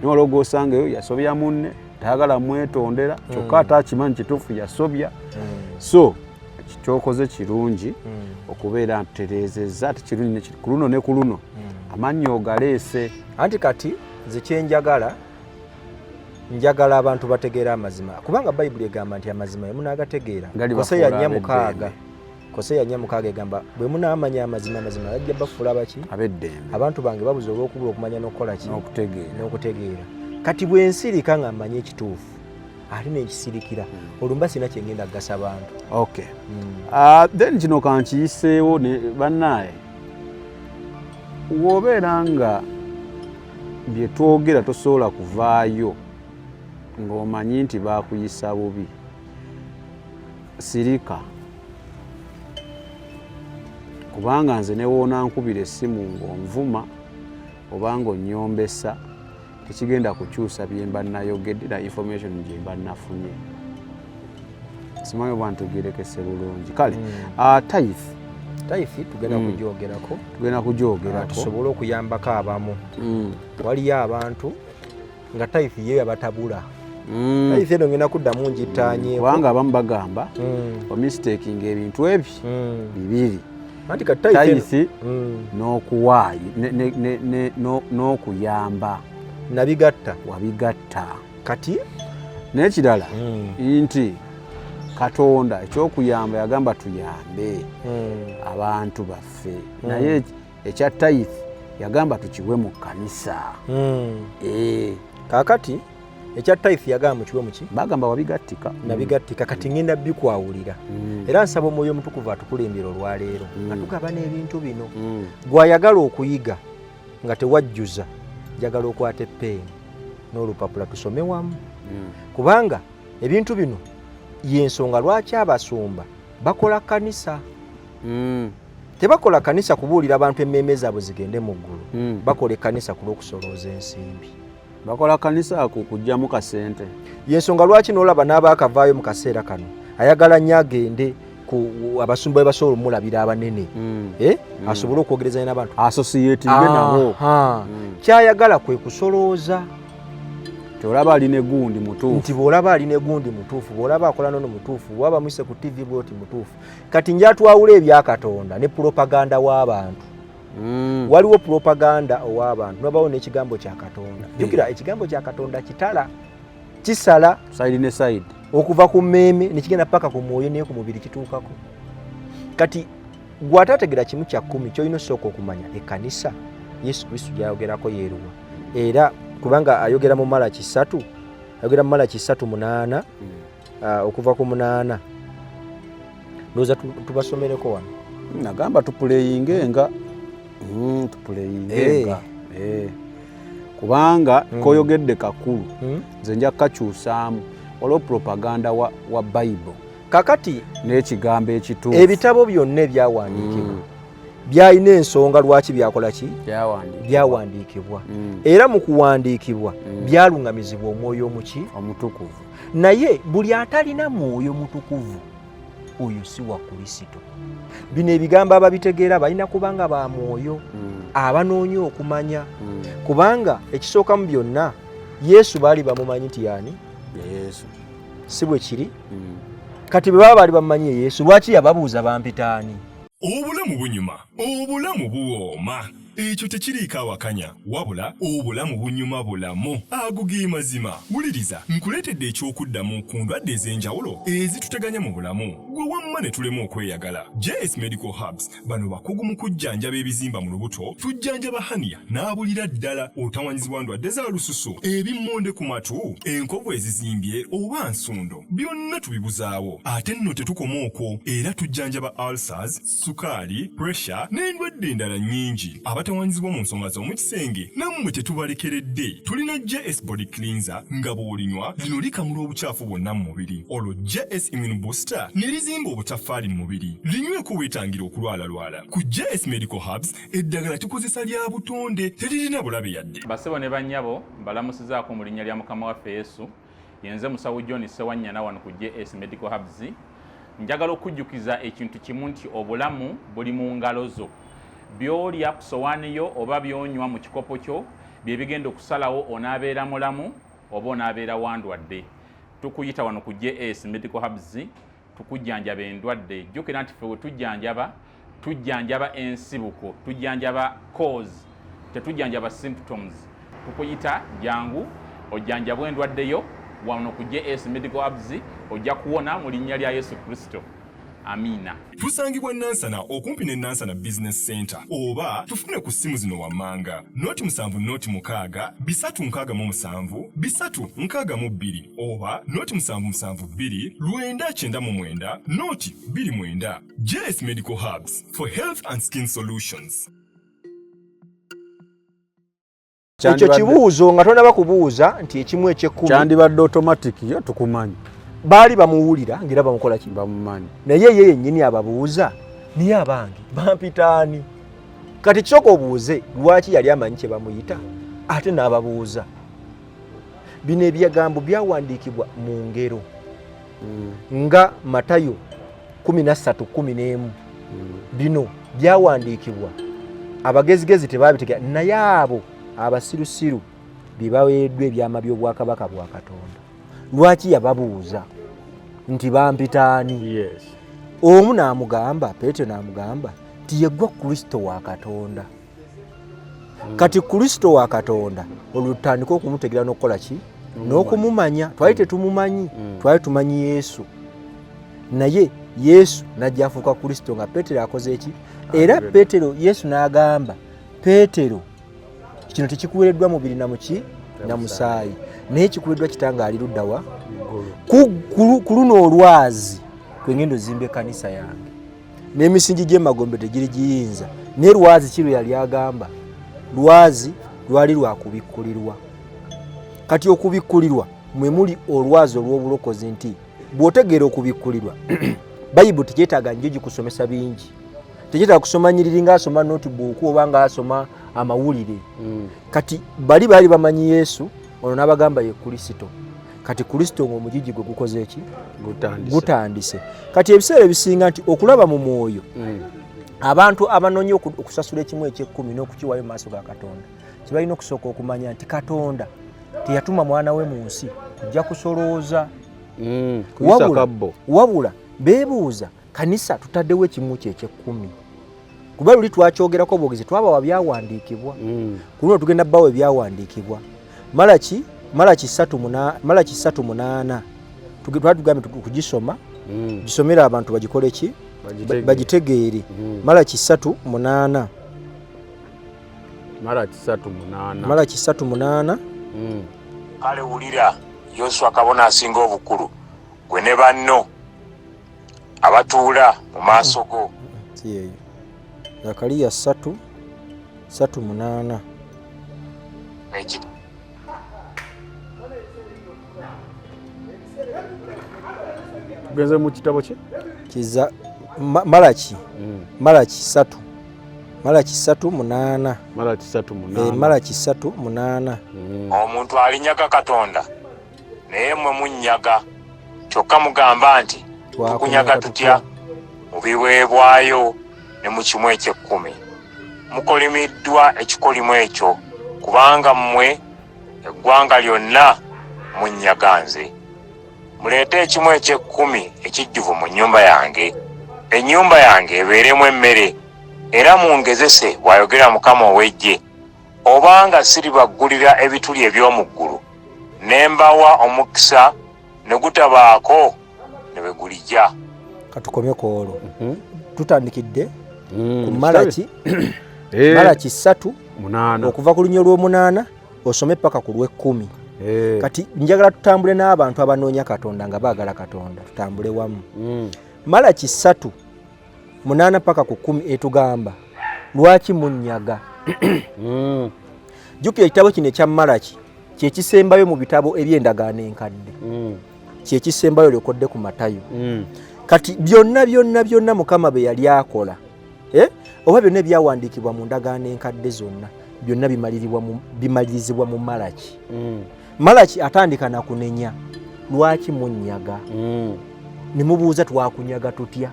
Naye waliwo gw'osangayo yasobya munne, tayagala mwetondera, kyokka ate akimanyi kituufu yasobya. So kyokoze kirungi okubeera nti tereezezza, ate kirungi ku luno ne ku luno amannya ogaleese. Anti kati nze kyenjagala, njagala abantu bategeera amazima, kubanga Bayibuli egamba nti amazima emunaagategeera. Gali Koseya bafuula 4 ab'eddembe. 6, Koseya 4:6 egamba bwe munaamanya amazima, amazima gajja bafuula baki? Ab'eddembe. Abantu bange babuze olw'okubula okumanya n'okukola ki? N'okutegeera. N'okutegeera. Kati bwe nsirika nga mmanyi ekituufu ate nenkisirikira, olumba sina kyengenda kugasa bantu. Okay. Then kino kankiyiseewo ne bannaaye, w'obeera nga bye twogera tosobola kuvaayo ng'omanyi nti baakuyisa bubi, sirika, kubanga nze ne woonankubira essimu ng'onvuma oba ng'onnyombesa, Tekigenda kukyusa byemba nayogedde na information gyemba nafunye. Simanyi oba ntegerekese bulungi. Kale tithe. Tithe tugenda kugyogerako. Tugenda kugyogerako. Tusobole okuyambako abamu. Waliyo abantu nga tithe ye yabatabula. Tithe eno ngenda kuddamu ngittaanyeeko. Kubanga abamu bagamba omistaking ebintu ebi bibiri. Anti kati tithe eno- Tithe n'okuwaayo n'okuyamba. Nabigatta. Wabigatta. Kati n'ekirala nti Katonda ekyokuyamba yagamba tuyambe abantu baffe, naye ekya tithe yagamba tukiwe mu kkanisa. Kaakati ekya tithe yagamba mukiwe muki? Bagamba wabigattika. Nabigattika. Kati ngenda bikwawulira. Era nsaba Omwoyo Omutukuvu atukulembera olwaleero nga tugabana ebintu bino. Gwayagala okuyiga nga tewajjuza, njagala okwata eppeeni n'olupapula tusome wamu. Kubanga ebintu bino y'ensonga lwaki abasumba bakola kkanisa. Tebakola kkanisa kubuulira abantu emmeeme zaabwe zigende mu ggulu. Bakola ekkanisa ku lw'okusolooza ensimbi. Bakola kkanisa ku kuggyamu kasente. Y'ensonga lwaki n'olaba n'abaakavaayo mu kaseera kano ayagala nnyo agende ku abasumba be basobola omulabira abanene, asobole okwogerezanya n'abantu. Associatinge nabo. Kyayagala kwe kusolooza. Tyolaba alina egundi mutuufu. Nti bw'olaba alina egundi mutuufu, bw'olaba akola nono mutuufu, bw'aba muyise ku TV bw'oti mutuufu. Kati njatwawula ebya Katonda ne propaganda w'abantu. Waliwo propaganda ow'abantu, nabawo n'ekigambo kya Katonda. Jjukira ekigambo kya Katonda kitala, kisala side ne side, okuva ku mmeeme ne kigenda paka ku mwoyo, naye ku mubiri kituukako. Kati gw'ataategera kimu kya kkumi, ky'olina osooka okumanya ekkanisa Yesu Kristo gy'ayogerako yeeruwa. Era kubanga ayogera mu Malaki 3, ayogera mu Malaki 3:8, okuva ku 8. Ndowooza tubasomereko wano. Nagamba tupuleyinge nga tupuleyinge nga. Kubanga koyogedde kakulu, nze nja kukakyusaamu. Waliwo propaganda wa Bible. Kakati n'ekigambo ekituufu. Ebitabo byonna ebyawandiikibwa byalina ensonga lwaki byakola ki? Byawandiikibwa. Byawandiikibwa. Era mu kuwandiikibwa byalungamizibwa omwoyo omuki? Omutukuvu. Naye buli atalina mwoyo mutukuvu oyo si wa Kristo. Bino ebigambo ababitegeera balina kubanga ba mwoyo, abanoonya okumanya. Kubanga ekisooka mu byonna Yesu baali bamumanyi nti yaani? Yesu. Si bwe kiri? Kati bwe baba baali bamumanyi Yesu, lwaki yababuuza bampitaani? Obulamu bunyuma, obulamu buwooma. Ekyo tekiriiko awakanya, wabula obulamu bunyuma bulamu. Ago ge mazima. Wuliriza, nkuleetedde eky'okuddamu ku ndwadde ez'enjawulo ezituteganya mu bulamu. Gwe wamma ne tulema okweyagala. JS Medical Herbs bano bakugu mu kujjanjaba ebizimba mu lubuto, tujjanjaba hernia n'abulira ddala, otawanyizibwa ndwadde za lususu, ebimmonde ku matu, enkovu ezizimbye oba nsundo, byonna tubibuzaawo. Ate nno tetukoma okwo, era tujjanjaba ulcers, sukaali, pressure n'endwadde endala nnyingi. Abatawanyizibwa mu nsonga z'omu kisenge nammwe tetubalekeredde. Tulina JS Body Cleanser nga bw'olinywa lino likamula obukyafu bwonna mu mubiri, olwo JS Immune Booster ne lizimba obutaffaali mu mubiri. Linyweko weetangira okulwalalwala. Ku JS Medical Herbs eddagala tukozesa lya butonde, teririna bulabe yadde. Basebo ne bannyabo, mbalamusizaako mu linnya lya Mukama waffe Yesu. Yenze Musawo John Ssewanyana wano ku JS Medical Herbs. Njagala okujjukiza ekintu kimu nti obulamu buli mu ngalo zo. By'olya ku sowaani yo oba by'onywa mu kikopo kyo bye bigenda okusalawo onaabeera mulamu oba onaabeera wandwadde. Tukuyita wano ku JS Medical Herbs tukujjanjaba endwadde. Jjukira nti ffe we tujjanjaba, tujjanjaba ensibuko, tujjanjaba cause, tetujjanjaba symptoms. Tukuyita jangu ojjanjabwe endwadde yo wano ku JS Medical Herbs, ojja kuwona mu linnya lya Yesu Kristo. Amiina. Tusangibwa Nansana okumpi ne Nansana Business Center, oba tufune ku ssimu zino wammanga: 0 7 0 6 367 362 oba 0 7 7 2 999 0 29. JS Medical Herbs for health and skin solutions. Ekyo kibuuzo nga tonaba kubuuza nti ekimu ekyekkumi kyandibadde automatic, yo tukumanyi. Baali bamuwulira ng'era bamukola ki? Bamumanyi. Naye ye yennyini ababuuza, niye abange bampitaani? Kati kisooka obuuze lwaki yali amanyi kye bamuyita ate n'ababuuza. Bino ebigambo byawandiikibwa mu ngero nga Matayo 13:11. Bino byawandiikibwa abagezigezi tebabitegera, naye abo abasirusiru bye baweereddwa ebyama by'obwakabaka bwa Katonda. Lwaki yababuuza nti bampitaani? Omu n'amugamba, Peetero n'amugamba nti yeggwa Kristo wa Katonda. Kati Kristo wa Katonda olwo tutandike okumutegeera n'okukola ki? N'okumumanya. Twali tetumumanyi, twali tumanyi Yesu, naye Yesu n'ajja afuuka Kristo nga Peetero akoze eki? Era Peetero, Yesu n'agamba Peetero, kino tekikuwereddwa mubiri na muki na musaayi, naye kikuwereddwa Kitange ali ludda wa ku luno olwazi kwe ngenda ozimba ekkanisa yange, n'emisingi gy'emagombe tegiri giyinza. Naye lwazi ki lwe yali agamba? Lwazi lwali lwakubikkulirwa. Kati okubikkulirwa mwe muli olwazi olw'obulokozi, nti bw'otegeera okubikkulirwa, Bayibuli tekyetaaga njo gikusomesa bingi, tekyetaaga kusoma nyiriri ng'asoma notebook oba ng'asoma amawulire. Kati bali baali bamanyi Yesu ono, n'abagamba ye Kristo. Kati Kristo ng'omugigi gwe gukoze eki? Gutandise. Kati ebiseera ebisinga nti okulaba mu mwoyo, abantu abanoonya okusasula ekimu eky'ekkumi n'okukiwayo mu maaso ga Katonda, kibalina okusooka okumanya nti Katonda teyatuma mwana we mu nsi kujja kusolooza. Wabula beebuuza, kanisa tutaddewo ekimu kye eky'ekkumi? Kuba luli twakyogerako bwogezi, twabawa byawandiikibwa. Ku luno tugenda bawa ebyawandiikibwa. Malaki, Malaki 3, Malaki 3:8. Twali tugambye kugisoma, gisomere abantu bagikole ki? Bagitegeere. Malaki 3:8. Malaki 3:8. Malaki 3:8. Kale wulira, Yoswa kabona asinga obukulu, gwe ne banno abatuula mu maaso go. Si eyo. Zakaliya 3:8. Tugenze mu kitabo ki? Kiza Malaki. Malaki 3, Malaki 3:8. Malaki 3 8. Malaki 3:8. Omuntu alinyaga Katonda? Naye mmwe munnyaga. Kyokka mugamba nti, tukunyaga tutya? Mu biweebwayo ne mu kimu eky'ekkumi. Mukolimiddwa ekikolimo ekyo, kubanga mmwe eggwanga lyonna munnyaga nze. Muleete ekimu eky'ekkumi ekijjuvu mu nnyumba yange, ennyumba yange ebeeremu emmere, era mungezese, bw'ayogera Mukama ow'eggye, obanga siribaggulira ebituli eby'omu ggulu ne mbawa omukisa ne gutabaako ne bwe gulijja. Katukome ku olwo. Tutandikidde ku Malaki, Malaki 3 8. Okuva ku lunya olw'omunaana osome paka ku lw'ekkumi. Kati njagala tutambule n'abantu abanoonya Katonda nga baagala Katonda, tutambule wamu. Malaki 3:8 paka ku 10 etugamba lwaki munyaga. Jjukira ekitabo kino ekya Malaki kyekisembayo mu bitabo eby'endagaano enkadde, kyekisembayo lyokodde ku Matayo. Kati byonna byonna byonna Mukama bye yali akola, oba byonna ebyawandiikibwa mu ndagaano enkadde zonna, byonna bimalirizibwa mu Malaki. Malaki atandika na kunenya lwaki munyaga. Ne mubuuza, twakunyaga tutya?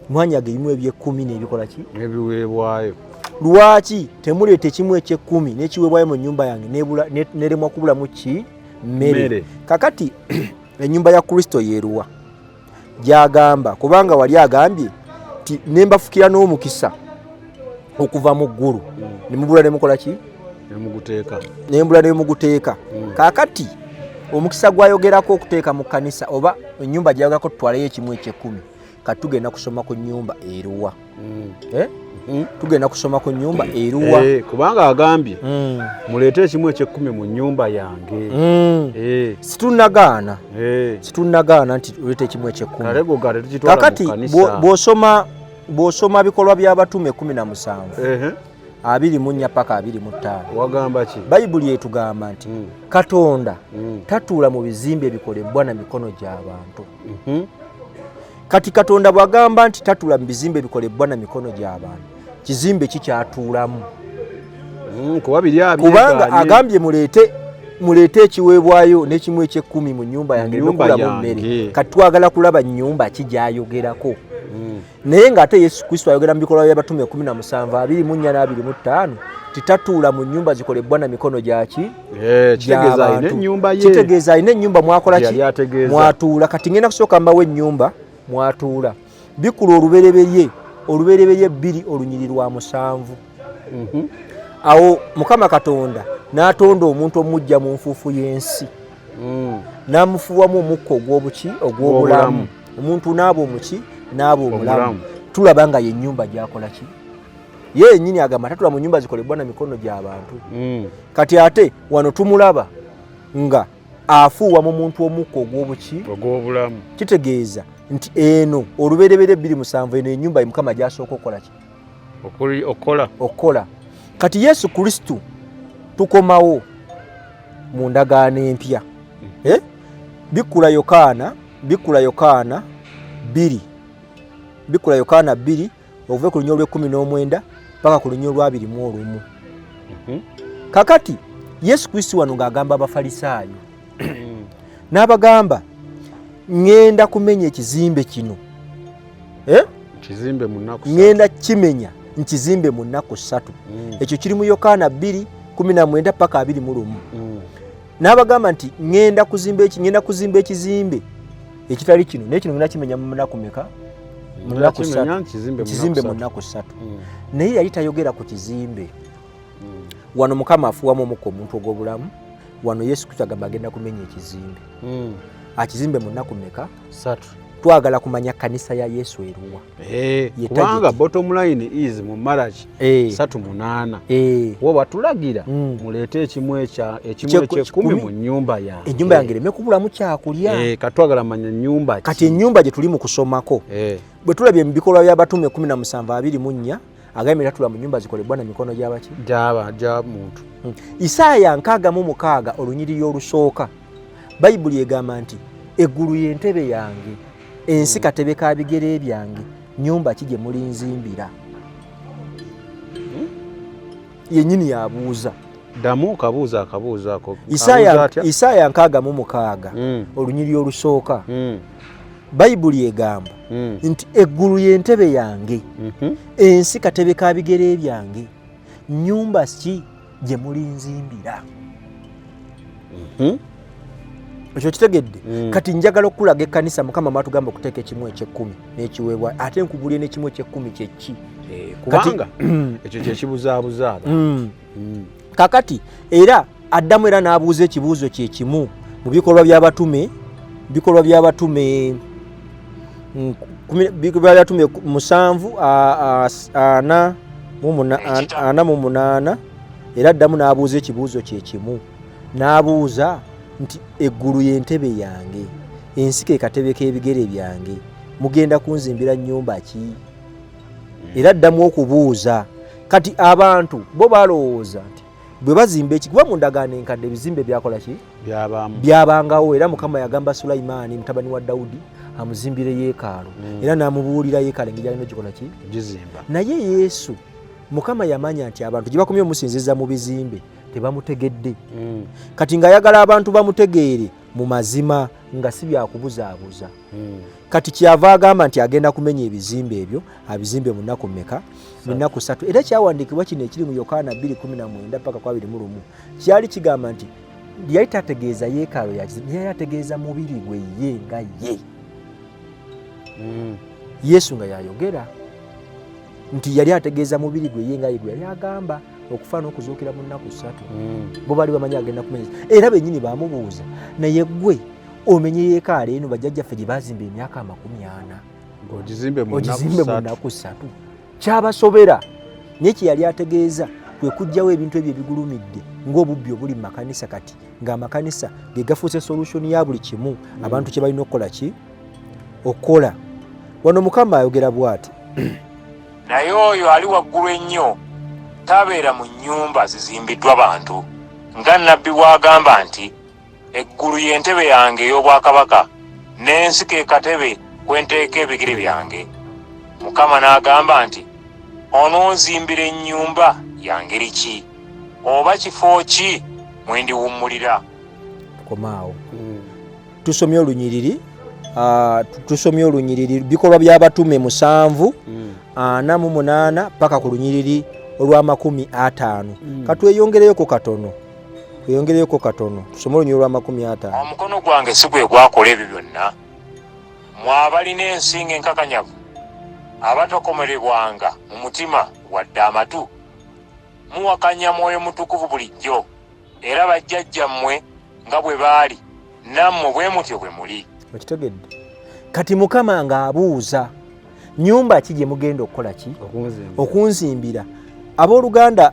Mwanyaga ebimu eby'ekkumi n'ebikola ki? N'ebiweebwayo. Lwaki temuleeta ekimu eky'ekkumi n'ekiweebwayo mu nnyumba yange neremwa kubulamu ki? Mmere. Mmere. Kakati ennyumba ya Kristo yeeruwa gyagamba? Kubanga wali agambye nti nembafukira n'omukisa okuva mu ggulu ne mubula ne mukola ki? Nemuguteeka. Nembula ne muguteeka. Kakati omukisa gwayogerako okuteeka mu kkanisa oba ennyumba gyayogerako tutwaleyo ekimu eky'ekkumi, kati tugenda kusoma ku nnyumba eruwa? Eh? Tugenda kusoma ku nnyumba eruwa? Kubanga agambye muleete ekimu eky'ekkumi mu nnyumba yange. Situnagaana, situnagaana nti oleeta ekimu eky'ekkumi. Kale go tetukitwala mu Kakati kkanisa. Bw'osoma bikolwa by'abatume 17 24 paka 25, Wagamba ki? Bayibuli etugamba nti Katonda tatuula mu bizimbe ebikolebwa na mikono gy'abantu. Kati Katonda bw'agamba nti tatuula mu bizimbe ebikolebwa na mikono gy'abantu, kizimbe ki kyatuulamu? Kuba biri Kubanga abyegaanye. Agambye muleete Muleete ekiweebwayo n'ekimu eky'ekkumi mu nnyumba yange nokulamu mmere. Kati twagala kulaba nnyumba ki gy'ayogerako. Naye ng'ate Yesu Kristo ayogera mu bikolwa by'abatume 17 24 25 titatuula mu nnyumba zikolebwa na mikono gyaki. Kitegeeza alina ennyumba mwakola ki, mwatuula. Kati ngenda kusooka mbawo ennyumba mwatuula. Bikula olubereberye, olubereberye 2 olunyiri lwa 7. Awo Mukama Katonda n'atonda omuntu omujja mu nfuufu y'ensi, n'amufuuwamu omukka ogw'obuki, ogw'obulamu, omuntu n'aba omuki, n'aba omulamu. Tulaba nga ye nnyumba gy'akola ki, ye yennyini agamba tatula mu nnyumba zikolebwa na mikono gy'abantu. Kati ate wano tumulaba nga afuuwa mu muntu omukka ogw'obuki, ogw'obulamu. Kitegeeza nti eno olubereberye 2:7 eno ennyumba Mukama gy'asooka okukola ki, okukola. Kati Yesu Kristo tukomawo mu ndagaano empya. Bikkula Yokaana, bikkula Yokaana 2, bikkula Yokaana 2 okuva ku lunyiriri olw'ekumi n'omwenda paka ku lunyiriri olwa 21. Kakati Yesu Kristo wano ng'agamba Abafalisaayo n'abagamba ŋŋenda kumenya ekizimbe kino, ŋŋenda kimenya nkizimbe mu nnaku 3. Ekyo kiri mu Yokaana 2:19 paka 21. N'abagamba nti ŋŋenda kuzimba eki, ŋŋenda kuzimba ekizimbe ekitali kino, naye kino ŋŋenda kimenya mu nnaku meka? Mu nnaku 3. Nkizimbe mu nnaku 3. Naye yali tayogera ku kizimbe. Wano Mukama afuuwamu omukka omuntu ogw'obulamu. Wano Yesu Kristo agamba agenda kumenya ekizimbe. Akizimbe mu nnaku meka? 3. Twagala kumanya kanisa ya Yesu eruwa. Kubanga bottom line is mu Malaki 3:8. Wo batulagira muleete ekimu eky'ekkumi mu nnyumba yange. Ennyumba yange ereme kubulamu kyakulya. Katwagala manya nnyumba ki. Kati ennyumba gye tuli mu kusomako, bwe tulabye mu bikolwa by'abatume 17 24 agambye tatula mu nnyumba zikolebwa na mikono gy'abaki? Gya muntu. Isaaya 66 olunyiriri olusooka, Bayibuli egamba nti eggulu y'entebe yange, ensi katebe ka bigere byange, nnyumba ki gye mulinzimbira? Yennyini yabuuza. Ddamu kabuuza akabuuzo ako. Isaaya 66 olunyiriri olusooka, Bayibuli egamba nti eggulu y'entebe yange, ensi katebe ka bigere byange, nnyumba ki gye mulinzimbira? Ekyo kitegedde. Kati njagala okukulaga ekkanisa Mukama mwatugamba okuteeka ekimu eky'ekkumi n'ekiweebwa, ate nkubulye n'ekimu eky'ekkumi kye ki? Kubanga ekyo kye kibuzaabuza abantu. Kakati era addamu era n'abuuza ekibuuzo kye kimu mu bikolwa by'abatume, bikolwa by'abatume bikolwa by'abatume 7 48, era addamu n'abuuza ekibuuzo kye kimu, n'abuuza nti eggulu y'entebe yange, ensi ke katebe k'ebigere byange, mugenda kunzimbira nnyumba ki? Era addamu okubuuza. Kati abantu bo balowooza nti bwe bazimba eki, kuba mu ndagaano enkadde ebizimbe byakola ki? Byabangawo. Era Mukama yagamba Sulaimaani mutabani wa Dawudi amuzimbire yeekaalu, era n'amubuulira yeekaalu engeri gy'alina ogikola ki? Naye Yesu Mukama yamanya nti abantu gye bakomye omusinziza mu bizimbe tebamutegedde. Kati ng'ayagala abantu bamutegeere mu mazima nga si byakubuzaabuza. Kati kyava agamba nti agenda kumenya ebizimbe ebyo abizimbe mu nnaku mmeka? Mu nnaku 3. Era kyawandiikibwa kino ekiri mu Yokaana 2:19 paka 21 kyali kigamba nti yali tategeeza yeekaalu ya kizimbe, yali ategeeza mubiri gwe ye nga ye. Yesu nga yayogera nti yali ategeeza mubiri gwe ye nga ye gwe yali agamba okufa n'okuzuukira mu nnaku 3. Bo baali bamanyi agenda kumenya. Era bennyini baamubuuza, naye gwe omenye yeekaalo eno bajjajjaffe gye baazimba emyaka 40 ogizimbe mu nnaku 3. Kyabasobera. Naye kye yali ategeeza kwe kuggyawo ebintu ebyo ebigulumidde ng'obubbi obuli mu makanisa kati, ng'amakanisa ge gafuuse solution ya buli kimu abantu kye balina okukola ki? Okukola. Wano Mukama ayogera bw'ati. Naye oyo ali waggulu ennyo tabeera mu nnyumba zizimbiddwa bantu, nga nnabbi bw'agamba nti, Eggulu ye ntebe yange ey'obwakabaka, n'ensi ke katebe kwe nteeka ebigere byange. Mukama n'agamba nti, Ononzimbira ennyumba ya ngeri ki, oba kifo ki mwe ndiwummulira? Katukome awo. Tusomye olunyiriri, tusomye olunyiriri Bikolwa by'Abatume 7 48 paka ku lunyiriri olw'amakumi 50. Katweyongereyoko katono, tweyongereyoko katono, tusome olunyiriri olw'amakumi 50. Omukono gwange si gwe gwakola ebyo byonna? Mwe abalina ensingo enkakanyavu, abatakomerebwanga mu mutima wadde amatu, muwakanya Mwoyo Mutukuvu bulijjo, era bajjajjammwe nga bwe baali, nammwe bwe mutyo bwe muli. Okitegedde? Kati Mukama ng'abuuza, nyumba ki gye mugenda okukola ki? Okunzimbira. Okunzimbira. Abooluganda,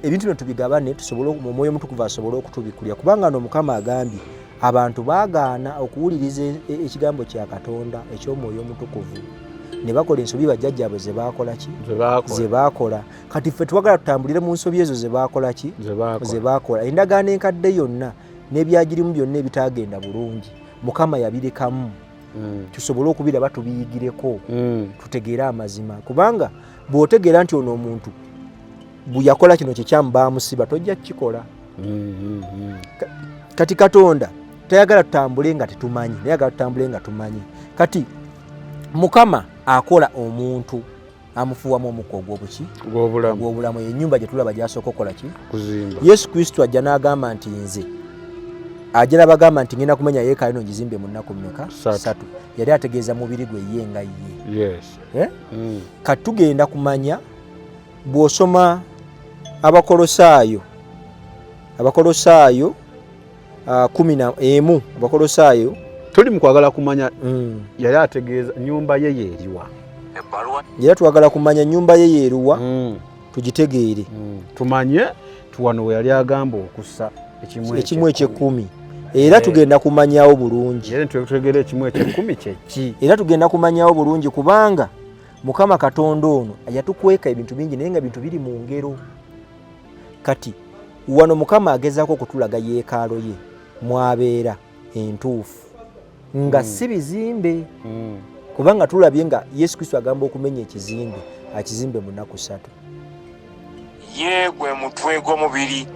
ebintu bino tubigabane, tusobole Omwoyo Omutukuvu asobole okutubikulira, kubanga no Mukama agambye abantu baagaana okuwuliriza ekigambo kya Katonda eky'Omwoyo Omutukuvu ne bakola ensobi bajjajjaabwe ze baakola ki? Ze baakola. Ze baakola. Kati ffe twagala tutambulire mu nsobi ezo ze baakola ki? Ze baakola. Ze baakola. Endagaano enkadde yonna n'ebyagirimu byonna ebitaagenda bulungi, Mukama yabirekamu tusobole okubiraba, tubiyigireko, tutegeere amazima, kubanga bw'otegeera nti ono omuntu bwe yakola kino kikyamu baamusiba, tojja kukikola. Kati Katonda tayagala tutambule nga tetumanyi, naye ayagala tutambule nga tumanyi. Kati Mukama akola omuntu, amufuuwamu omukka ogw'obuki? Gw'obulamu. Ogw'obulamu. Enyumba gye tulaba gyasooka okukola ki? Kuzimba. Yesu Kristo ajja n'agamba nti nze, ajja n'abagamba nti ngenda kumenya yeekaalu eno ngizimbe mu nnaku mmeka? Ssatu. 3. Yali ategeeza mubiri gwe ye nga ye. Eh? Kati tugenda kumanya bw'osoma Abakolosaayo 11, Abakolosaayo. Tuli mu kwagala kumanya yali ategeeza nyumba ye yeeriwa. Ebbaluwa Era twagala kumanya nyumba ye yeeruwa, tugitegeere. Tumanye tuwano we yali agamba okussa ekimu. Ekimu ekyekkumi, era tugenda kumanyawo bulungi. Era tutegeere ekimu ekyekkumi kyeki. Era tugenda kumanyawo bulungi, kubanga Mukama Katonda ono yatukweka ebintu bingi, naye nga bintu biri mu ngero. Kati wano Mukama agezaako okutulaga yeekaalo ye mwabeera entuufu, nga si bizimbe, kubanga tulabye nga Yesu Kristo agamba okumenya ekizimbe akizimbe mu nnaku 3. Ye gwe mutwe gw'omubiri,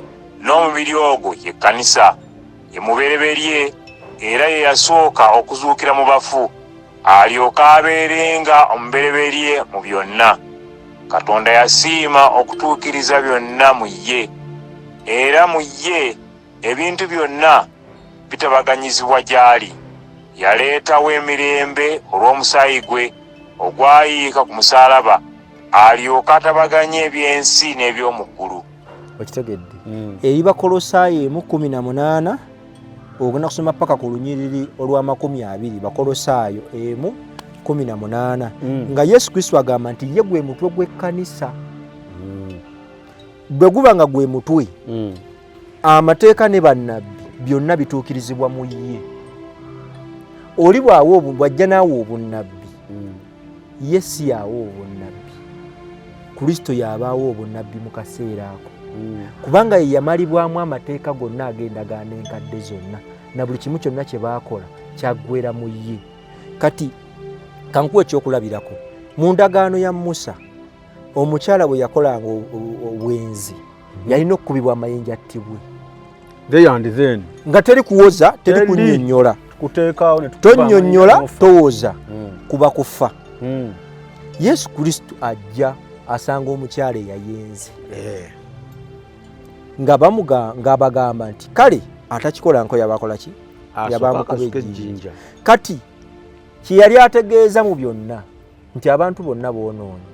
n'omubiri ogwo ye kkanisa. Ye mubereberye, era ye yasooka okuzuukira mu bafu, alyoke abeerenga omubereberye mu byonna. Katonda yasiima okutuukiriza byonna mu ye, era mu ye ebintu byonna bitabaganyizibwa gy'ali. Yaleetawo emirembe olw'omusaayi gwe ogwayiika ku musaalaba, alyoke atabaganye eby'ensi n'eby'omu ggulu. Okitegedde? Eri Bakolosaayo 1:18, ogenda kusoma paka ku lunyiriri olw'amakumi 20. Bakolosaayo 1:18, nga Yesu Kristo agamba nti ye gwe mutwe gw'ekkanisa. Bwe guba nga gwe mutwe, amateeka ne bannabbi byonna bituukirizibwa mu ye. Oli bw'awa bw'ajja n'awa obunnabbi, ye si yawa obunnabbi, Kristo y'abaawo obunnabbi mu kaseera ako, kubanga ye yamalibwamu amateeka gonna ag'endagaano enkadde zonna, na buli kimu kyonna kye baakola kyaggwera mu ye. Kati kankuwa ekyokulabirako. Mu ndagaano ya Musa, omukyala bwe yakolanga obwenzi, yalina okukubibwa amayinja attibwe. There and then. Nga teri kuwoza, teri Teri. kunnyonnyola. Kuteekaawo ne tukuba Tonnyonnyola, amayinja n'ofa. towoza, kuba kufa. Yesu Kristo ajja asanga omukyala eyayenze, nga ng'abagamba nti kale atakikola nko yabakola ki? Asooka Yabamukuba akasuka ejjinja. ejjinja. Kati kyeyali ategeeza mu byonna nti abantu bonna boonoonye,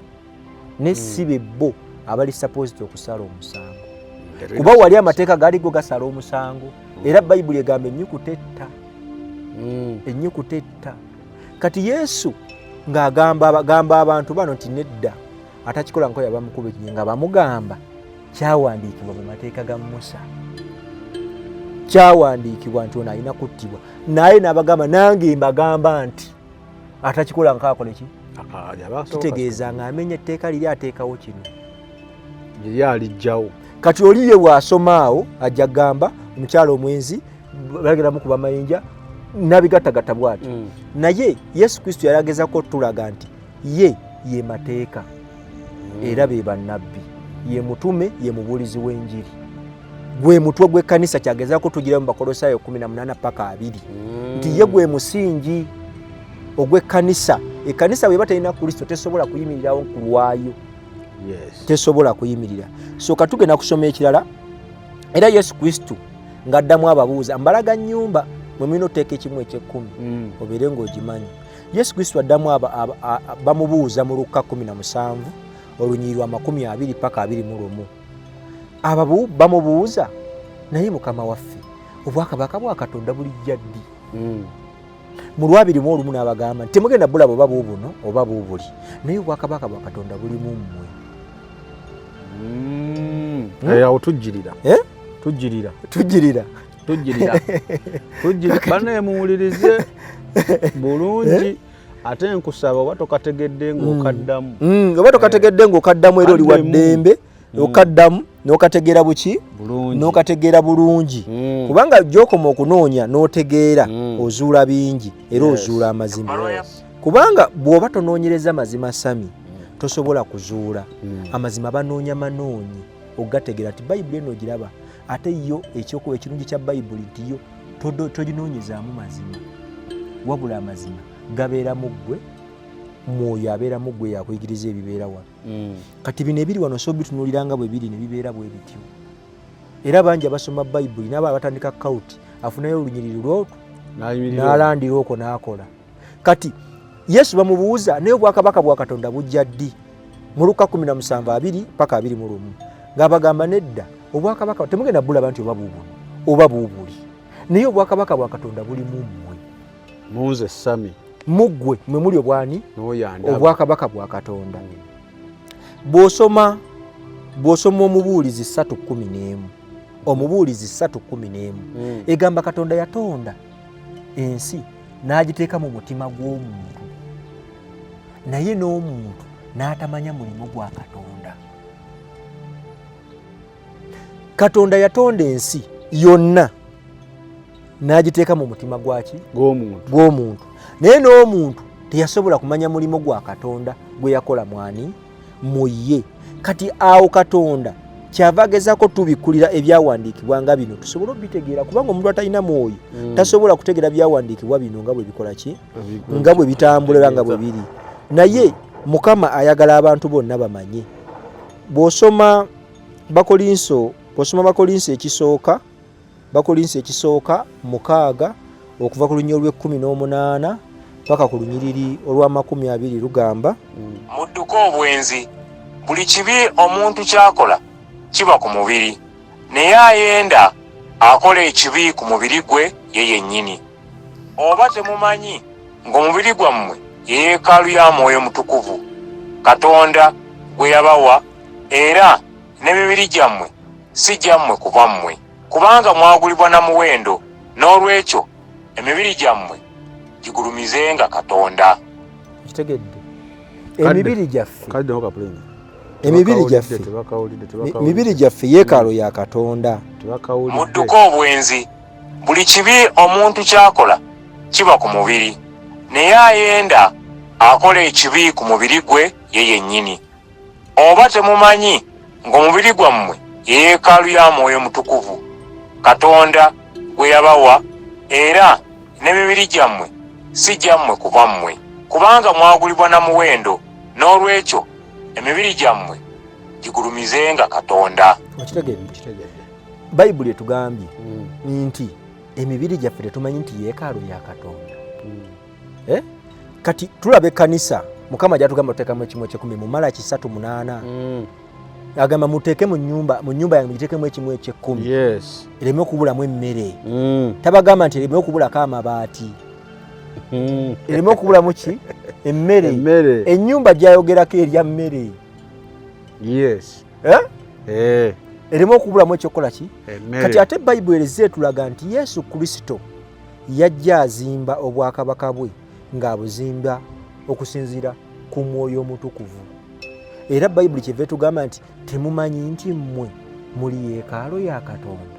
ne si be bo abali supposed okusala omusango, kuba wali amateeka gaali go gasala omusango. Era Bayibuli egamba ennyukuta etta. Ennyukuta etta. Kati Yesu ng'agamba gamba abantu bano nti nedda, atakikola nko yabamukuba ejjinja, nga bamugamba kyawandiikibwa mu mateeka ga Musa, kyawandiikibwa nti ono alina kuttibwa. Naye n'abagamba, nange mbagamba nti atakikola nkaakole ki? Kitegeeza ng'amenya etteeka liri ateekawo kino. Liri alijjawo. Kati oli ye bw'asoma awo ajja kugamba omukyala omwenzi bagenda mukuba mayinja nabigattagatta bw'atyo. Naye Yesu Kristo yali agezako otulaga nti ye ye mateeka, era be bannabbi, ye mutume, ye mubuulizi w'enjiri. Gwe mutwe gw'ekkanisa, kyagezaako tugira mu Bakolosaayo 18 paka 2 nti ye gwe musingi ogw'ekkanisa. Ekkanisa bweba terina Kristo tesobola kuyimirirawo ku lwayo. Tesobola kuyimirira. So katugenda kusoma ekirala. Era Yesu Kristo ng'addamu ababuuza, mbalaga nnyumba mwe mulina otuteeka ekimu eky'ekkumi, obeere ng'ogimanyi. Yesu Kristo addamu bamubuuza mu Lukka 17 olunyiriri lwa 20 paka 21. Ababu bamubuuza, naye Mukama waffe, obwakabaka bwa Katonda bulijja ddi? Mu lwabiri mu olumu n'abagamba nti temugenda bulaba oba buubuno oba buubuli, naye obwakabaka bwa Katonda bulimu mmwe. Awo tujjirira. Eh? Tujjirira. Tujjirira. Tujjirira, tujjirira. Bannaye, muwulirize bulungi. Ate nkusaba, oba tokategedde ng'okaddamu. Oba tokategedde ng'okaddamu, era oli wa Kaddemu. ddembe okaddamu n'okategeera buki? Bulungi. N'okategeera bulungi, kubanga gy'okoma okunoonya n'otegeera, ozuula bingi era ozuula amazima. Kubanga bw'oba tonoonyereza mazima, Sami, tosobola kuzuula amazima. Banoonya manoonyi ogategeera nti Bayibuli eno ogiraba, ate yo ekyokuba ekirungi kya Bayibuli nti yo toginoonyezaamu mazima, wabula amazima gabeera mu ggwe. Mwoyo abeera mu ggwe yakuyigiriza ebibeera wano. Kati bino ebiri wano so bitunuulira nga bwe biri ne bibeera bwe bityo. Era bangi abasoma Bayibuli n'aba abatandika cult, afunayo olunyiriri lwotwo N'ayimirira. N'alandira okwo n'akola. Kati Yesu bamubuuza, naye obwakabaka bwa Katonda bujja ddi? Mu Luka 17 paka 21, ng'abagamba, nedda, obwakabaka temugenda bulaba nti oba buubuno oba buubuli, naye obwakabaka bwa Katonda buli mu mmwe. Munze Sami. Mu ggwe mwe muli obwani? N'oyo andaba. Obwakabaka bwa Katonda. Bw'osoma Omubuulizi 3:11, Omubuulizi 3:11, egamba Katonda yatonda ensi n'agiteeka mu mutima gw'omuntu, naye n'omuntu n'atamanya mulimu gwa Katonda. Katonda yatonda ensi yonna n'agiteeka mu mutima gwaki? Gw'omuntu. Gw'omuntu, naye n'omuntu teyasobola kumanya mulimu gwa Katonda gwe yakola mwani mu ye. Kati awo Katonda kyava agezaako tubikkulira ebyawandiikibwa nga bino tusobole obitegeera, kubanga omuntu atalina mwoyo tasobola kutegeera byawandiikibwa bino nga bwe bikola ki, nga bwe bitambula era nga bwe biri. Naye Mukama ayagala abantu bonna bamanye. Bw'osoma Bakolinso, bw'osoma Bakolinso ekisooka, Bakolinso ekisooka 6, okuva ku lunyiriri olw'e18 paka ku lunyiriri olw'amakumi abiri, lugamba: Mudduke obwenzi. Buli kibi omuntu ky'akola kiba ku mubiri, naye ayenda akola ekibi ku mubiri gwe ye yennyini. Oba temumanyi ng'omubiri gwammwe ye yeekaalu ya Mwoyo Mutukuvu, Katonda gwe yabawa, era n'emibiri gyammwe si gyammwe ku bwammwe? Kubanga mwagulibwa na muwendo, n'olwekyo emibiri gyammwe gigulumizenga Katonda. Kitegedde? Kadde. Emibiri gyaffe, Kadde kapulinga. emibiri gyaffe, Tebakawulidde. Mibiri gyaffe yeekaalo ya Katonda. Tebakawulidde. Mudduke obwenzi. Buli kibi omuntu ky'akola kiba ku mubiri, naye ayenda akola ekibi ku mubiri gwe ye yennyini. Oba temumanyi ng'omubiri gwammwe ye yeekaalu ya Mwoyo Mutukuvu, Katonda gwe yabawa, era n'emibiri gyammwe si gyammwe ku bwammwe? Kubanga mwagulibwa na muwendo, n'olwekyo emibiri gyammwe gigulumizenga Katonda. Okitegedde? Kitegedde. Bayibuli etugambye nti emibiri gyaffe tetumanyi nti yeekaalo ya Katonda. Eh? Kati tulaba ekkanisa Mukama gyatugamba tuteekamu ekimu ekyekumi mu Malaki 3:8. Agamba muteeke mu nyumba yange mugiteekemu ekimu ekyekkumi, ereme okubulamu emmere. Tabagamba nti ereme okubulako amabaati, ereme okubulamu ki? Emmere. Emmere. Ennyumba gyayogerako erya mmere. Eh? Eh, Ereme okubulamu ekyokukola ki? Emmere. Kati ate Bayibuli ereze etulaga nti Yesu Kristo yajja azimba obwakabaka bwe ng'abuzimba okusinziira ku Mwoyo Omutukuvu. Era Bayibuli kyeva etugamba nti temumanyi nti mmwe muli yeekaalo ya Katonda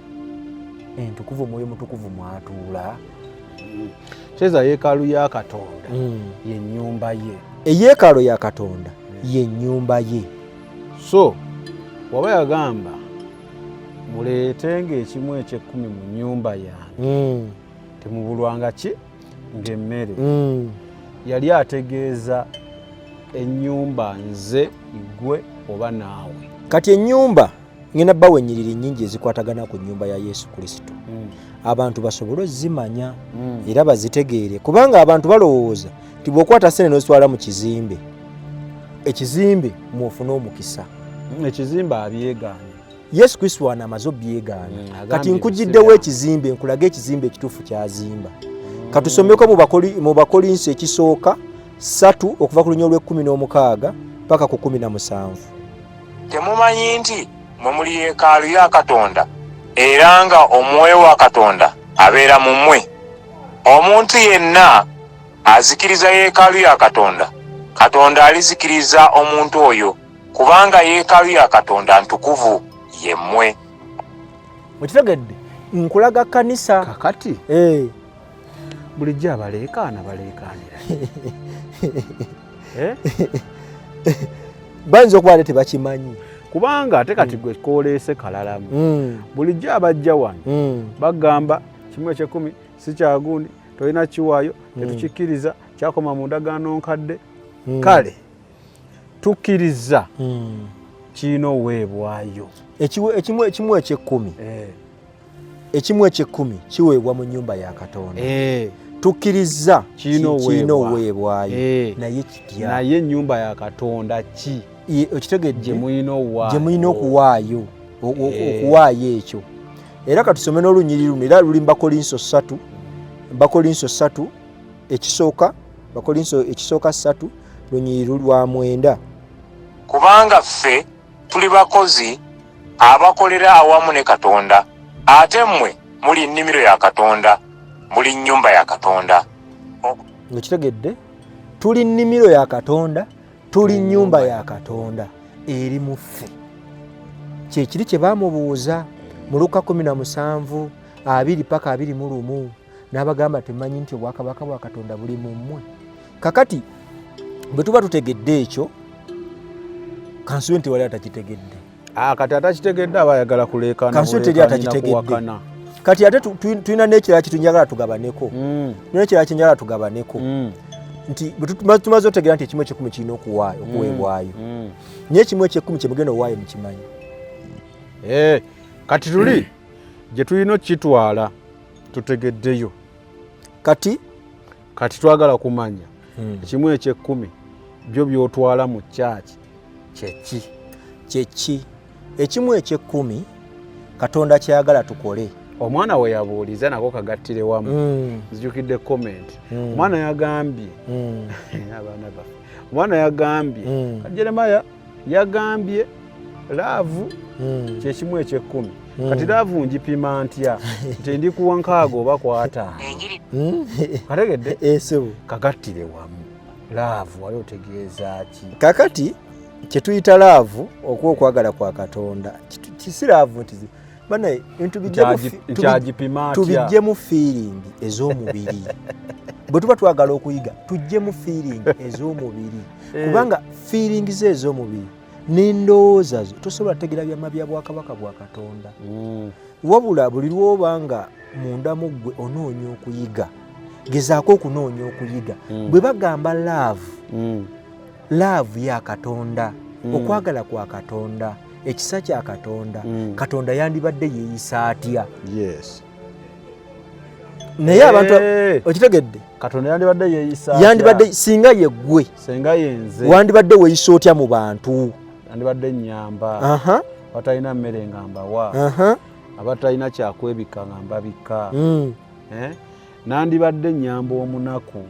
entukuvu, Omwoyo Omutukuvu mwatuula? Kyeza yeekaalu ya Katonda ye nnyumba ye. Eyeekaalo ya Katonda ye nnyumba ye. So waba yagamba Muleetenga ekimu eky'ekkumi mu nnyumba yange, temubulwanga ki ng'emmere. Yali ategeeza ennyumba nze, ggwe oba naawe. Kati ennyumba ngenda bawa ennyiriri nnyingi ezikwatagana ku nnyumba ya Yesu Kristo, abantu basobole ozimanya era bazitegeere, kubanga abantu balowooza nti bw'okwata sente n'ozitwala mu kizimbe, ekizimbe mw'ofuna omukisa. Ekizimbe abyegaana. Yesu Kristo wano amaze obyegaana. Kati Agambye nkugiddewo ebisibe. Ekizimbe nkulage ekizimbe ekituufu kyazimba. Katusomeko mu Bakolinso ekisooka 3 okuva ku lunya olw'e16 paka ku 17. Temumanyi nti mwe muli yeekaalu ya Katonda era nga Omwoyo wa Katonda abeera mu mmwe? Omuntu yenna azikiriza yeekaalu ya Katonda, Katonda alizikiriza omuntu oyo, kubanga yeekaalu ya Katonda ntukuvu, ye mmwe. Okitegedde? Nkulaga kanisa. Kakati bulijjo abaleekaana baleekaanira. Eh? Bayinza okuba ate tebakimanyi. Kubanga ate kati gwe koleese kalalamu. Bulijjo abajja wano bagamba kimu ekyekumi si kyagundi, tolina kiwaayo, tetukikkiriza, kyakoma mu ndagaano nkadde. Kale tukkiriza kirina oweebwayo. Ekimu ekyekumi, ekimu ekyekumi kiweebwa mu nnyumba ya Katonda. Tukkiriza kirina kirina oweebwa. Oweebwayo. Naye kitya? Naye ennyumba ya Katonda ki Okitegedde? Gye mulina owaayo. Gye mulina okuwaayo, okuwaayo ekyo. Era katusome n'olunyiriri luno, era luli mu Bakolinso 3, Bakolinso 3 ekisooka, Bakolinso ekisooka 3 lunyiriri lwa 9. Kubanga ffe tuli bakozi abakolera awamu ne Katonda, ate mmwe muli nnimiro ya Katonda, muli nnyumba ya Katonda. Okitegedde? Tuli nnimiro ya Katonda, tuli nnyumba ya Katonda eri mu ffe. Kyekiri kye baamubuuza mu Luka 17 2 paka 21, n'abagamba temanyi nti obwakabaka bwa Katonda buli mu mmwe. Kakati bwe tuba tutegedde ekyo, kansube nti wali atakitegedde. Ah, kati atakitegedde aba ayagala kuleekaana. Kansube teri buleekaanyi na atakitegedde. Kuwakana. Kati ate tulina n'ekirala kyetunjagala tugabaneko, tulina n'ekirala kyenjagala tugabaneko, nti bwe tumaze otegeera nti ekimu ekyekumi kirina okuwaayo, okuweebwayo, naye ekimu ekyekumi kyemugenda owaayo mukimanyi? Kati tuli gye tulina okukitwala tutegeddeyo. Kati Kati twagala kumanya ekimu ekyekumi byo byotwala mu kyaki kyeki? Kyeki ekimu ekyekumi Katonda kyayagala tukole? Omwana we yabuuliza nako kagattire wamu. Nzijukidde comment. Omwana yagambye, abaana baffe, omwana yagambye, Jeremaya yagambye love kyekimu ekyekumi. Kati love ngipima ntya nti ndi kuwa 60 oba ku 50? Enjiri Kategedde? Esebo. Kagattire wamu, love wali otegeeza ki? Kakati kyetuyita love okuba okwagala kwa Katonda, kisi love nti banaye ebintu bijje mu Nkyagipima atya? Tubijjemu feeling ez'omubiri. Bwe tuba twagala okuyiga, tujjemu feeling ez'omubiri, kubanga feeling ze ez'omubiri n'endowooza zo tosobola kutegeera byama bya bwakabaka bwa Katonda. Wabula buli lw'oba nga munda mu ggwe onoonya okuyiga, gezaako okunoonya okuyiga. Bwe bagamba love, love ya Katonda, okwagala kwa Katonda, ekisa kya Katonda, Katonda yandibadde yeeyisa atya? Naye abantu, okitegedde? Katonda yandibadde yeeyisa atya? Yandibadde singa yeggwe, Senga yenze, wandibadde weeyisa otya mu bantu? Yandibadde nnyamba abatalina mmere nga mbawa, abatalina kyakwebika nga mbabika. Eh? Nandibadde nnyamba omunaku.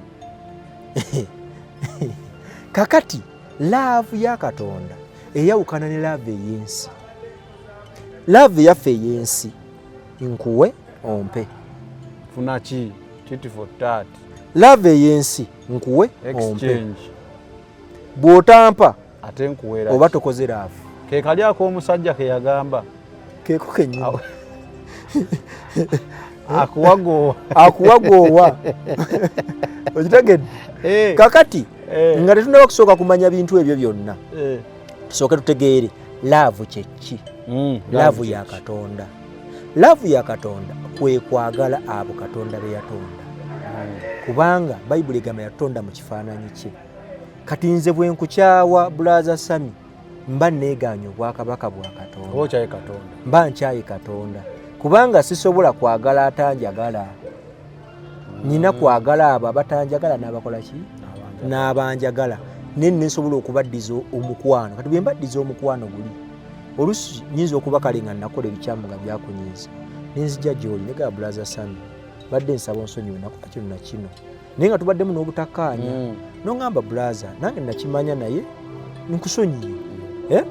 Kakati love ya Katonda eyawukana ne love ey'ensi. Love yaffe ey'ensi, nkuwe ompe. Funa ki? Tit for tat. Love ey'ensi, nkuwe ompe. Exchange. Bw'otampa ate nkuweera oba ki? Tokoze love. Ke kali ak'omusajja ke yagamba. Keeko kennyini. Akuwagoowa. Akuwagoowa, okitegedde? Kakati nga tetunaba kusooka kumanya bintu ebyo byonna, tusooke tutegeere love kyeki. Love ya Katonda. Love ya Katonda kwe kwagala abo Katonda be yatonda, kubanga Bayibuli egamba yatonda mu kifaananyi kye. Kati nze bwe nkukyawa, Brother Sami, mba neegaanye obwakabaka bwa Katonda. Oba okyaye Katonda. Mba nkyaye Katonda, kubanga sisobola kwagala atanjagala. Nyina kwagala abo abatanjagala n'abakola ki? N'abanjagala, naye nensobola okubaddiza omukwano. Kati bwe mbaddiza omukwano guli, oluusi nyinza okuba kale nga nakola ebikyamu nga byakunyiiza, nenzija gy'oli negaba, "Brother Sami, badde nsaba onsonyiwe, nakola kino na kino," naye nga tubaddemu n'obutakkaanya. Noŋŋamba, "Brother, nange nakimanya, naye nkusonyiye." Eh?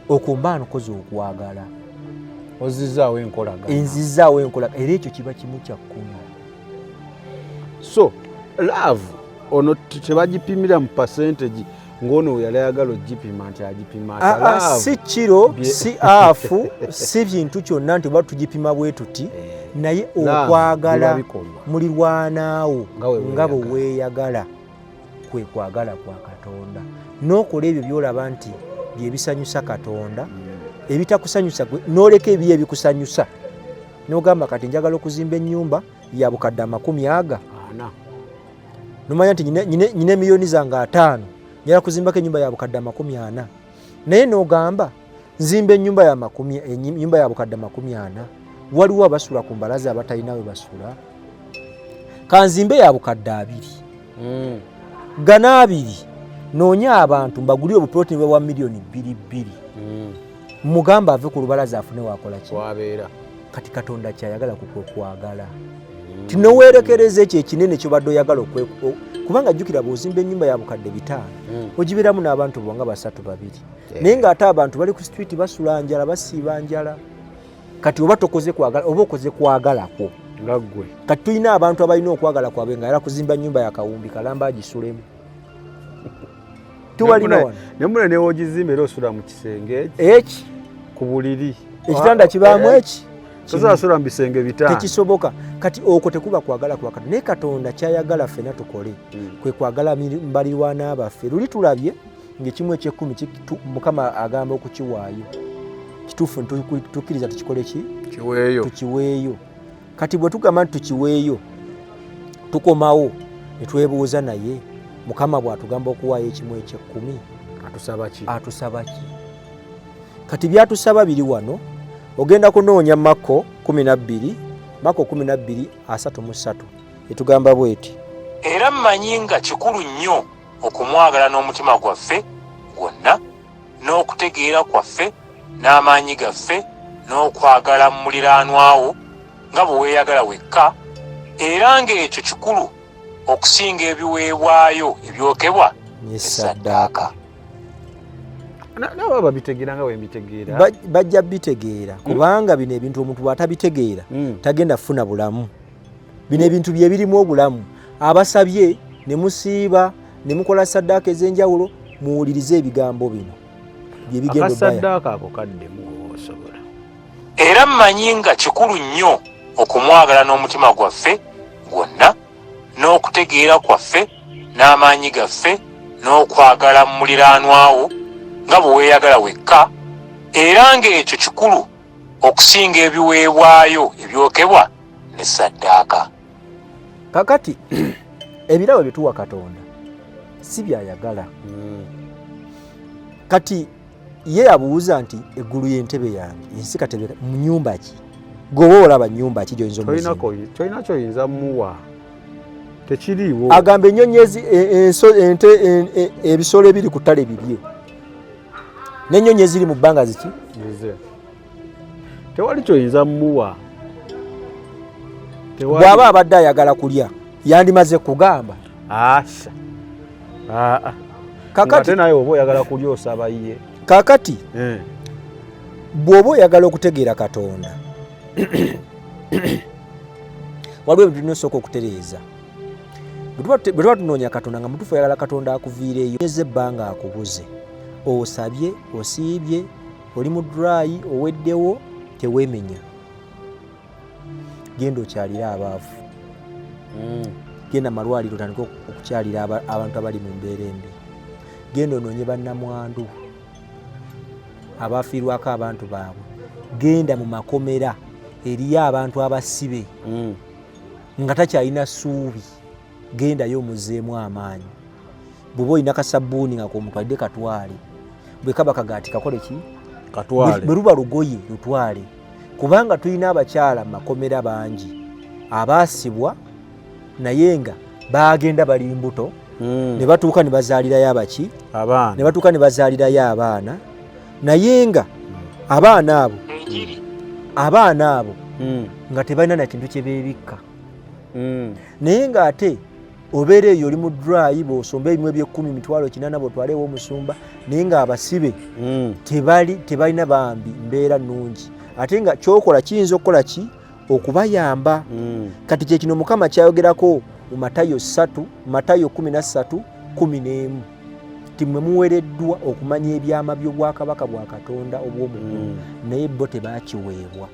Okwo mba nkoze okwagala. Ozizaawo enkolagana. Enzizaawo enkola, era ekyo kiba kimu kya 10. So love ono tebagipimira mu percentage ng'ono we yali ayagala ogipima nti agipima atya. Love Si kiro, si half, si bintu kyonna nti oba tugipima bwe tuti. Naye Love okwagala biba bikolwa. Mulirwanaawo Nga we nga bwe weeyagala. Weeyagala kwe kwagala kwa Katonda, n'okola ebyo by'olaba nti byebisanyusa Katonda, ebitakusanyusa gwe n'oleka ebiyo ebikusanyusa, n'ogamba, "Kati njagala okuzimba ennyumba ya bukadde amakumi aga ana." Nomanya nti nyina emiliyoni zange 50, njagala kuzimbako ennyumba ya bukadde 40, naye n'ogamba, "Nzimba ennyumba ya makumi, ennyumba ya bukadde 40, waliwo abasula ku mbalaza abatalina we basula. Kanzimbe ya bukadde 20, gana 20, noonya abantu mbagulire obupuloti bwa miliyoni bbiri bbiri, mugamba ave ku lubalaza afune wakola ki." Wabeera. Kati Katonda kyayagala kukwe kwagala tinoweerekereza ekyo ekinene kyobadde oyagala kubanga jjukira, bw'ozimba ennyumba ya bukadde 5, ogibeeramu n'abantu bo nga basatu, babiri, naye ng'ate abantu bali ku street basula njala, basiiba njala. Kati oba tokoze kwagala, oba okoze kwagalakwo nga ggwe. Kati tulina abantu abalina okwagala kwabwe nga yala kuzimba nyumba ya kawumbi kalamba agisulemu. Tubalina wano. Ne mune newogizimba era osula mu kisenge eki. Eki. Ku buliri. Ekitanda kibaamu eki. Tosobola sula mu bisenge 5. Tekisoboka. Kati okwo tekuba kwagala kwa Katonda, naye Katonda kyayagala ffena tukole kwe kwagala mbalirwana baffe. Luli tulabye ng'ekimu ekyekumi Mukama agamba okukiwaayo. Kituufu, tukkiriza tukikole ki? Kiweeyo. Tukiweeyo. Kati bwe tugamba nti tukiweeyo, tukomawo ne twebuuza, naye Mukama bw'atugamba okuwaayo ekimu ekyekumi, atusaba ki? Atusaba ki? Kati byatusaba biri wano. Ogenda kunoonya Makko 12, Makko 12:33, etugamba bweti: Era mmanyi nga kikulu nnyo okumwagala n'omutima gwaffe gwonna, n'okutegeera kwaffe, n'amaanyi gaffe, n'okwagala muliraanwawo nga bwe weeyagala wekka, era ng'ekyo kikulu okusinga ebiweebwayo ebyokebwa n'essaddaaka. Nabo babitegeera nga bwembitegeera. Bajja bitegeera, kubanga bino ebintu omuntu bw'atabitegeera tagenda kufuna bulamu. Bino ebintu bye birimu obulamu. Abasabye ne musiiba ne mukola saddaaka ez'enjawulo, muwulirize ebigambo bino bye bigenda obbaya. Akasaddaaka ako kaddemu oba osobola. Era mmanyi nga kikulu nnyo okumwagala n'omutima gwaffe gwonna, n'okutegeera kwaffe, n'amaanyi gaffe, n'okwagala muliraanwawo nga bwe weeyagala wekka, era ng'ekyo kikulu okusinga ebiweebwayo ebyokebwa ne ssaddaaka. Kakati ebirabo bye tuwa Katonda si byayagala. Kati ye abuuza nti, "Eggulu y'entebe yange, ensi katebe, mu nyumba ki gweoba olaba? Nyumba ki gyoyinza omuzimba?" Tolina kyoyinza muwa, tekiriiwo. Agamba ennyonyi ente, ebisolo ebiri ku ttale bibye, n'ennyonyi eziri mu bbanga ziki? Nze. Tewali kyoyinza muwa. Tewali. Bw'aba abadde ayagala kulya, yandimaze kugamba. Asa. Aa. Kakati Ng'ate naye oba oyagala kulya osaba ye. Kakati bw'oba oyagala okutegeera Katonda, waliwo ebintu tulina osooka okutereeza. Bwe tuba tunoonya Katonda nga mutuufu, oyagala Katonda akuviireeyo eza ebbanga akubuze, osabye, osiibye, oli mu dry, oweddewo, teweemenya. Genda okyalire abaavu. Genda malwaliro otandike okukyalira abantu abali mu mbeera embi. Genda onoonye bannamwandu. Abafiirwako abantu baabwe, genda mu makomera, eriyo abantu abasibe nga takyalina ssuubi, gendayo omuzeemu amaanyi. Bw'oba olina kasabbuuni nga komutwalidde, katwale. Bwe kaba kagaati, kakole ki? Katwale. Bwe luba lugoye, lutwale, kubanga tulina abakyala mu makomera bangi abaasibwa naye nga bagenda bali mbuto, ne batuuka ne bazaalirayo abaki, abaana, ne batuuka ne bazaalirayo abaana, naye nga abaana abo nga tebalina na kintu kye beebikka, naye ng'ate obeera eyo oli mu dry, bw'osomba ebimu ebyekumi 800,000 bwotwale ew'omusumba, naye ng'abasibe tebali, tebalina bambi mbeera nnungi, ate nga kyokola kiyinza okukola ki? Okubayamba. Kati kyekino Mukama kyayogerako mu Matayo 3, Matayo 13:11, ti mmwe muwereddwa okumanya ebyama by'obwakabaka bwa Katonda obw'omuggulu, naye bo tebakiweebwa.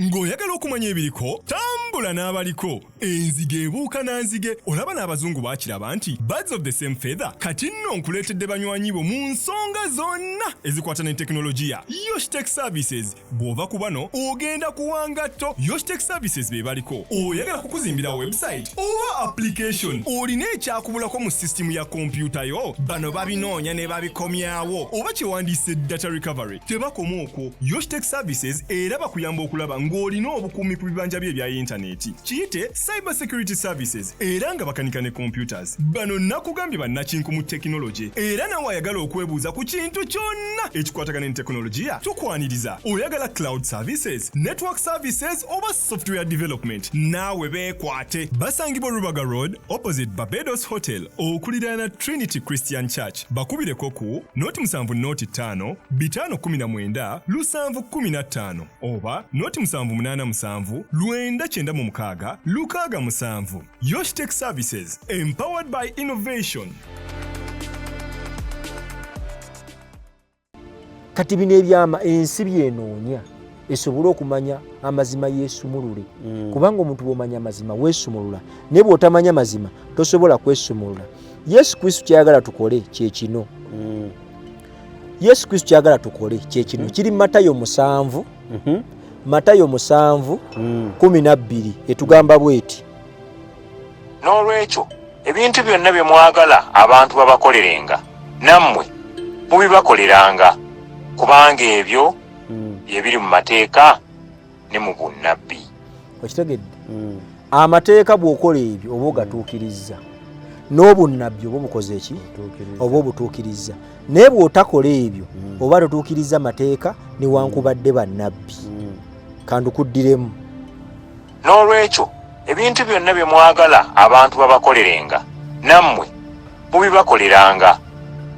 Ng'oyagala okumanya ebiriko, tambula n'abaliko. Enzige ebuuka na nzige. Olaba n'abazungu baakiraba nti birds of the same feather. Kati nno nkuleetedde banywanyi bo mu nsonga zonna ezikwata ne tekinologiya, Yoshtech Services. Bw'ova ku bano ogenda kuwa ngatto. Yoshtech Services be baliko. Oyagala kukuzimbira website oba application? Olina ekyakubulako mu sisitimu ya kompyuta yo? Bano babinoonya ne babikomyawo, oba kyewandiise data recovery. Tebakoma okwo, Yoshtech Services era bakuyamba okulaba ng'olina obukuumi ku bibanja bye ebya yintaneti, kiyite cyber security services, era nga bakanika ne computers. Bano nakugambye bannakinku mu tekinologi, era nawe ayagala okwebuuza ku kintu kyonna ekikwatagana ne tekinologiya, tukwaniriza. Oyagala cloud services, network services oba software development, naawe beekwate. Basangibwa Rubaga Road, opposite Barbados Hotel, okuliraana Trinity Christian Church. Bakubireko ku 0 70 519 715 oba 0787 996 67. Yoshtech Services, empowered by innovation. Kati bino ebyama ensi byenoonya esobole okumanya amazima yeesumulule, kubanga omuntu bw'omanya amazima weesumulula, naye bw'otamanya mazima tosobola kwesumulula. Yesu Kristo kyayagala tukole kyekino. Yesu Kristo kyayagala tukole kyekino, kiri Matayo 7, Matayo 7 12, etugamba bweti. N'olwekyo ebintu byonna bye mwagala abantu babakolerenga, nammwe mubibakoleranga, kubanga ebyo bye biri mu mateeka ne mu bunnabbi. Okitegedde? Amateeka bw'okola ebyo oba ogatuukirizza, n'obunnabbi oba obukoze eki? Oba obutuukirizza. Naye bw'otakola ebyo, oba totuukirizza mateeka newankubadde bannabbi. Kandukuddiremu. N'olwekyo ebintu byonna bye mwagala abantu babakolerenga, nammwe mubibakoleranga,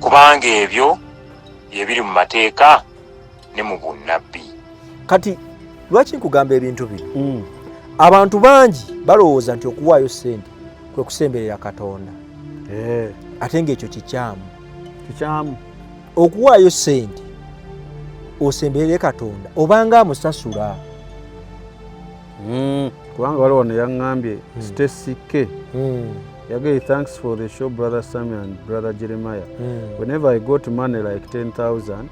kubanga ebyo bye biri mu mateeka ne mu bunnabbi. Kati lwaki nkugamba ebintu bino? Abantu bangi balowooza nti okuwaayo ssente kwe kusemberera Katonda, ate ng'ekyo kikyamu. Kikyamu. Okuwaayo ssente osemberere Katonda, obanga amusasula. Kubanga waliwo wano yaŋŋambye, Stacy K yagambye, "Thanks for the show, Brother Sammy and Brother Jeremiah. Whenever I got money like 10,000,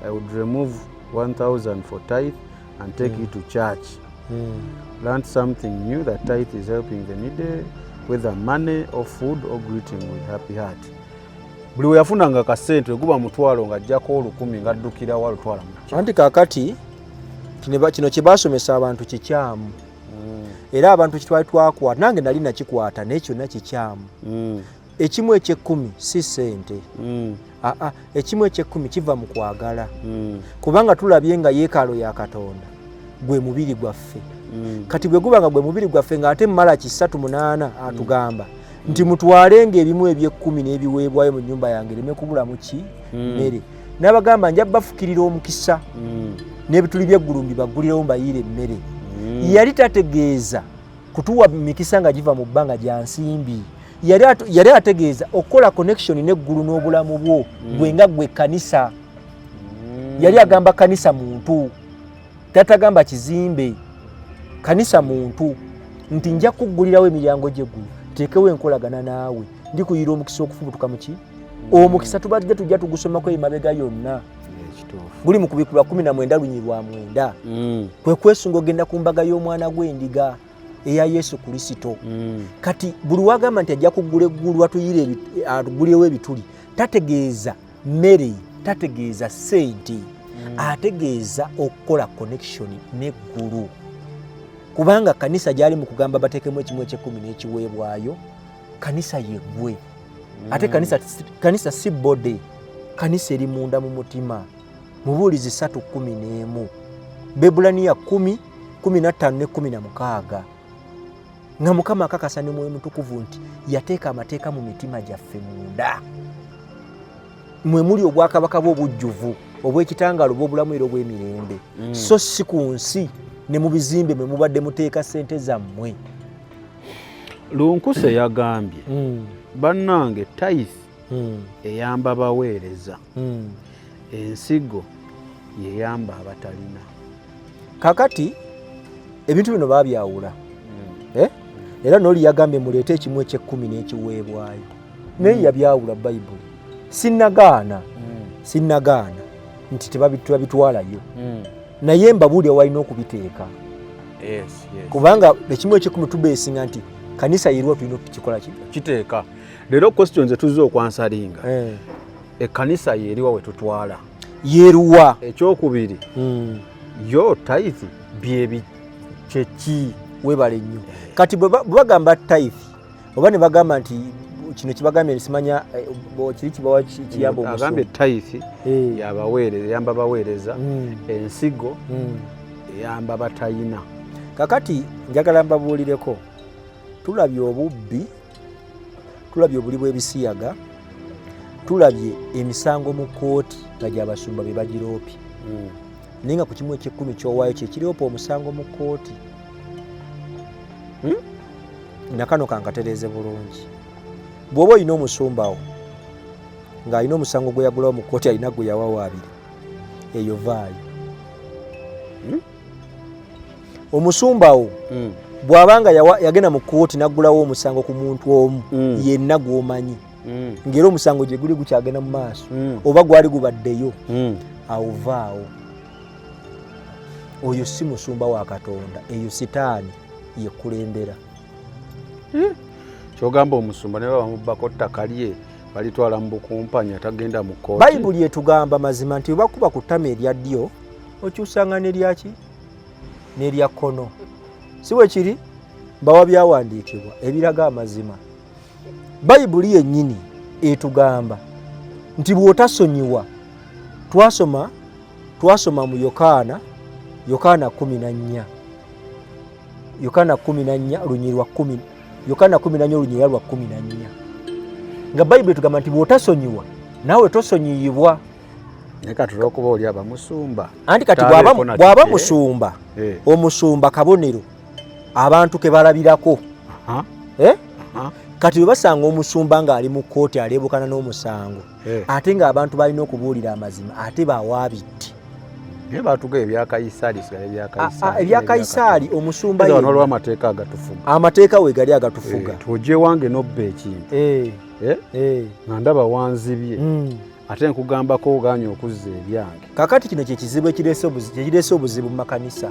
I would remove 1000 for tithe and take it to church. Learned something new, that tithe is helping the needy, whether money or food or greeting with happy heart." Buli we yafunanga kasente, guba 500, ng'ajjako 1000, ng'addukirawo alutwala mu Anti kaakati kino kye baasomesa abantu kikyamu, era abantu kitwali twakwata, nange nali nakikwata, naye kyonna kikyamu. Ekimu ekyekkumi si ssente. Aa, ekimu ekyekkumi kiva mu kwagala, kubanga tulabye nga yeekaalo ya Katonda gwe mubiri gwaffe. Kati bwe guba nga gwe mubiri gwaffe, ng'ate Malaki 3:8 atugamba nti mutwalenga ebimu ebyekkumi n'ebiweebwayo mu nnyumba yange ereme kubulamu ki? Mmere. N'abagamba, nja bafukirira omukisa, n'ebituli by'eggulu mbibaggulirawo, mbayiire emmere. Yali tategeeza kutuwa mikisa nga giva mu bbanga gya nsimbi. Yali ategeeza okukola connection n'eggulu n'obulamu bwo gwe nga gwe kkanisa. Yali agamba kanisa muntu, tatagamba kizimbe. Kanisa muntu, nti nja kuggulirawo emiryango gy'eggulu, teekewo enkolagana naawe, ndikuyira omukisa okufubutuka muki? Omukisa tubadde tujja tugusomako emabega yonna. Guli mu Kubikulwa 19 lunyi lwa 9. Kwe kwesunga ogenda ku mbaga y'omwana gw'endiga eya Yesu Kurisito. Kati buli wagamba nti ajja kuggula eggulu atuyire atugulirewo ebituli, tategeeza mmere, tategeeza ssente, ategeeza okukola connection n'eggulu. Kubanga kanisa gyali mu kugamba bateekemu ekimu eky'ekkumi n'ekiweebwayo, kanisa yeggwe. Ate kanisa si body, kanisa eri munda mu mutima. Mubuulizi 3:11, Bebulaniya 10, 15 ne 16. Nga Mukama akakasa ne Mwoyo Mutukuvu nti yateeka amateeka mu mitima gyaffe munda. Mwe muli obwakabaka bwe obujjuvu, obw'ekitangaala, obw'obulamu era obw'emirembe. So si ku nsi ne mu bizimbe mwe mubadde muteeka ssente zammwe. Lunkuse yagambye, bannange tithe eyamba baweereza, ensigo yeyamba abatalina. Kakati ebintu bino babyawula. Era n'oli yagambye muleete ekimu eky'ekkumi n'ekiweebwayo. Naye yabyawula Bayibuli. Sinnagaana nti tebabitwalayo. Naye mbabuulira walina okubiteeka. Kubanga ekimu eky'ekkumi tubeesinga nti kanisa yeruwa tulina okukikola ki? Kiteeka. Leero questions tuzze okwansalinga. Ekkanisa yeeriwa we tutwala? Yeruwa. Ekyokubiri, yo tithe byebi kyeki? Weebale nnyo. Kati bwe bagamba tithe oba ne bagamba nti kino kibagambye simanya kiri kibawa kiyamba omusumba. Agambye tithe yabaweereza, eyamba baweereza, ensigo eyamba batayina. Kakati njagala mbabuulireko, tulabye obubbi, tulabye obuli bw'ebisiyaga, tulabye emisango mu kkooti nga gy'abasumba be bagiroopye. Naye nga ku kimu eky'ekkumi ky'owaayo kye kiroopa omusango mu kkooti. Nakano kankatereeze bulungi. Bw'oba olina omusumba wo ng'alina omusango gwe yagulawo mu kkooti, alina gwe yawawaabira, eyo vaayo. Omusumba wo bw'aba nga yagenda mu kkooti n'aggulawo omusango ku muntu omu yenna gw'omanyi, ng'era omusango gye guli gukyagenda mu maaso oba gwali gubaddeyo, awo vaawo. Oyo si musumba wa Katonda, eyo sitaani yekulembera. Kyogamba omusumba ne baba bamubbako ttaka lye balitwala mu bukumpanya, tagenda mu kkooti. Bayibuli etugamba mazima nti bwe bakuba ku ttama erya ddyo okyusanga n'eryaki n'erya kkono. Si bwe kiri? Mbawa byawandiikibwa ebiraga amazima. Bayibuli yennyini etugamba nti bw'otasonyiwa, twasoma mu Yokaana 14, Yokaana 14 lunyiri lwa 10, Yokaana 14 olunyirira lwa 14, nga Bayibuli etugamba nti bw'otasonyiwa naawe tosonyiyibwa. Naye kati olwokuba oli aba musumba, Anti kati tabeeko na bw'aba kike. musumba, omusumba kabonero abantu ke balabirako. Kati bwe basanga omusumba ng'ali mu kkooti aleebukana n'omusango, ate ng'abantu balina okubuulira amazima, ate bawaabidde. Naye batuga ebya Kayisaali sigala ebya Kayisaali. Ebya Kayisaali omusumba wano yenna. Waliwo amateeka agatufuga. Amateeka we gali agatufuga. Tojja ewange n'obba ekintu, nga ndaba wanzibye, ate nkugambako ogaanye okuzza ebyange. Kakati kino kyekizibu kyekireese obuzibu mu makanisa,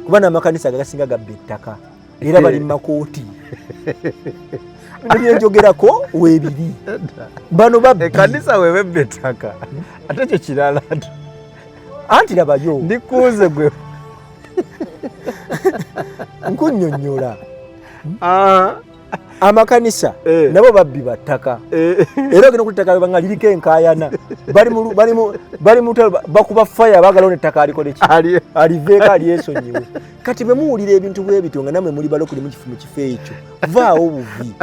kuba n'amakanisa gagasinga gabba ettaka era bali mu makooti. Bino byenjogerako weebiri, bano babbi. Ekkanisa webebba ettaka ate kyo kirala. Anti labayo. Ndikuuze gwe. Nkunnyonnyola, amakanisa nabo babbi ba ttaka, era ogenda kuttaka nga liriko enkaayana, bali mu lutalo, bakuba faya, baagala ono ettaka alikole ki? Aliveeko alyesonyiwe. Kati bwe muwulira ebintu bwe bityo nga nammwe muli balokole mu kifo ekyo, vaawo buvi.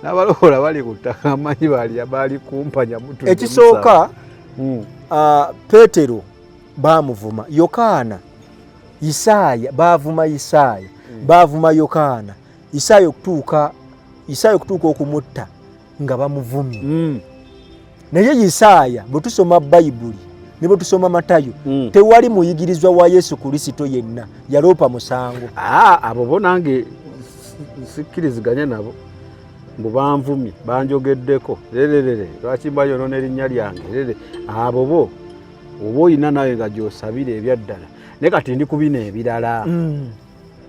N'abalokola bali ku ttaka, amanyi baali kumpanya mutudde. Ekisooka, Peetero baamuvuma, Yokaana, Isaaya baavuma, Isaaya baavuma Yokaana, Isaaya okutuuka okumutta nga bamuvumye. Naye Isaaya, bwe tusoma Bayibuli ne bwe tusoma Matayo, tewali muyigirizwa wa Yesu Kurisito yenna yaloopa musango. Ah, abo bo nange sikkiriziganya nabo mbu banvumye, banjogeddeko, lererere, lwaki mbayonona erinnya lyange, rere abo bo Oba olina nawe nga gyosabira ebyaddala, naye kati ndi ku bino ebirala.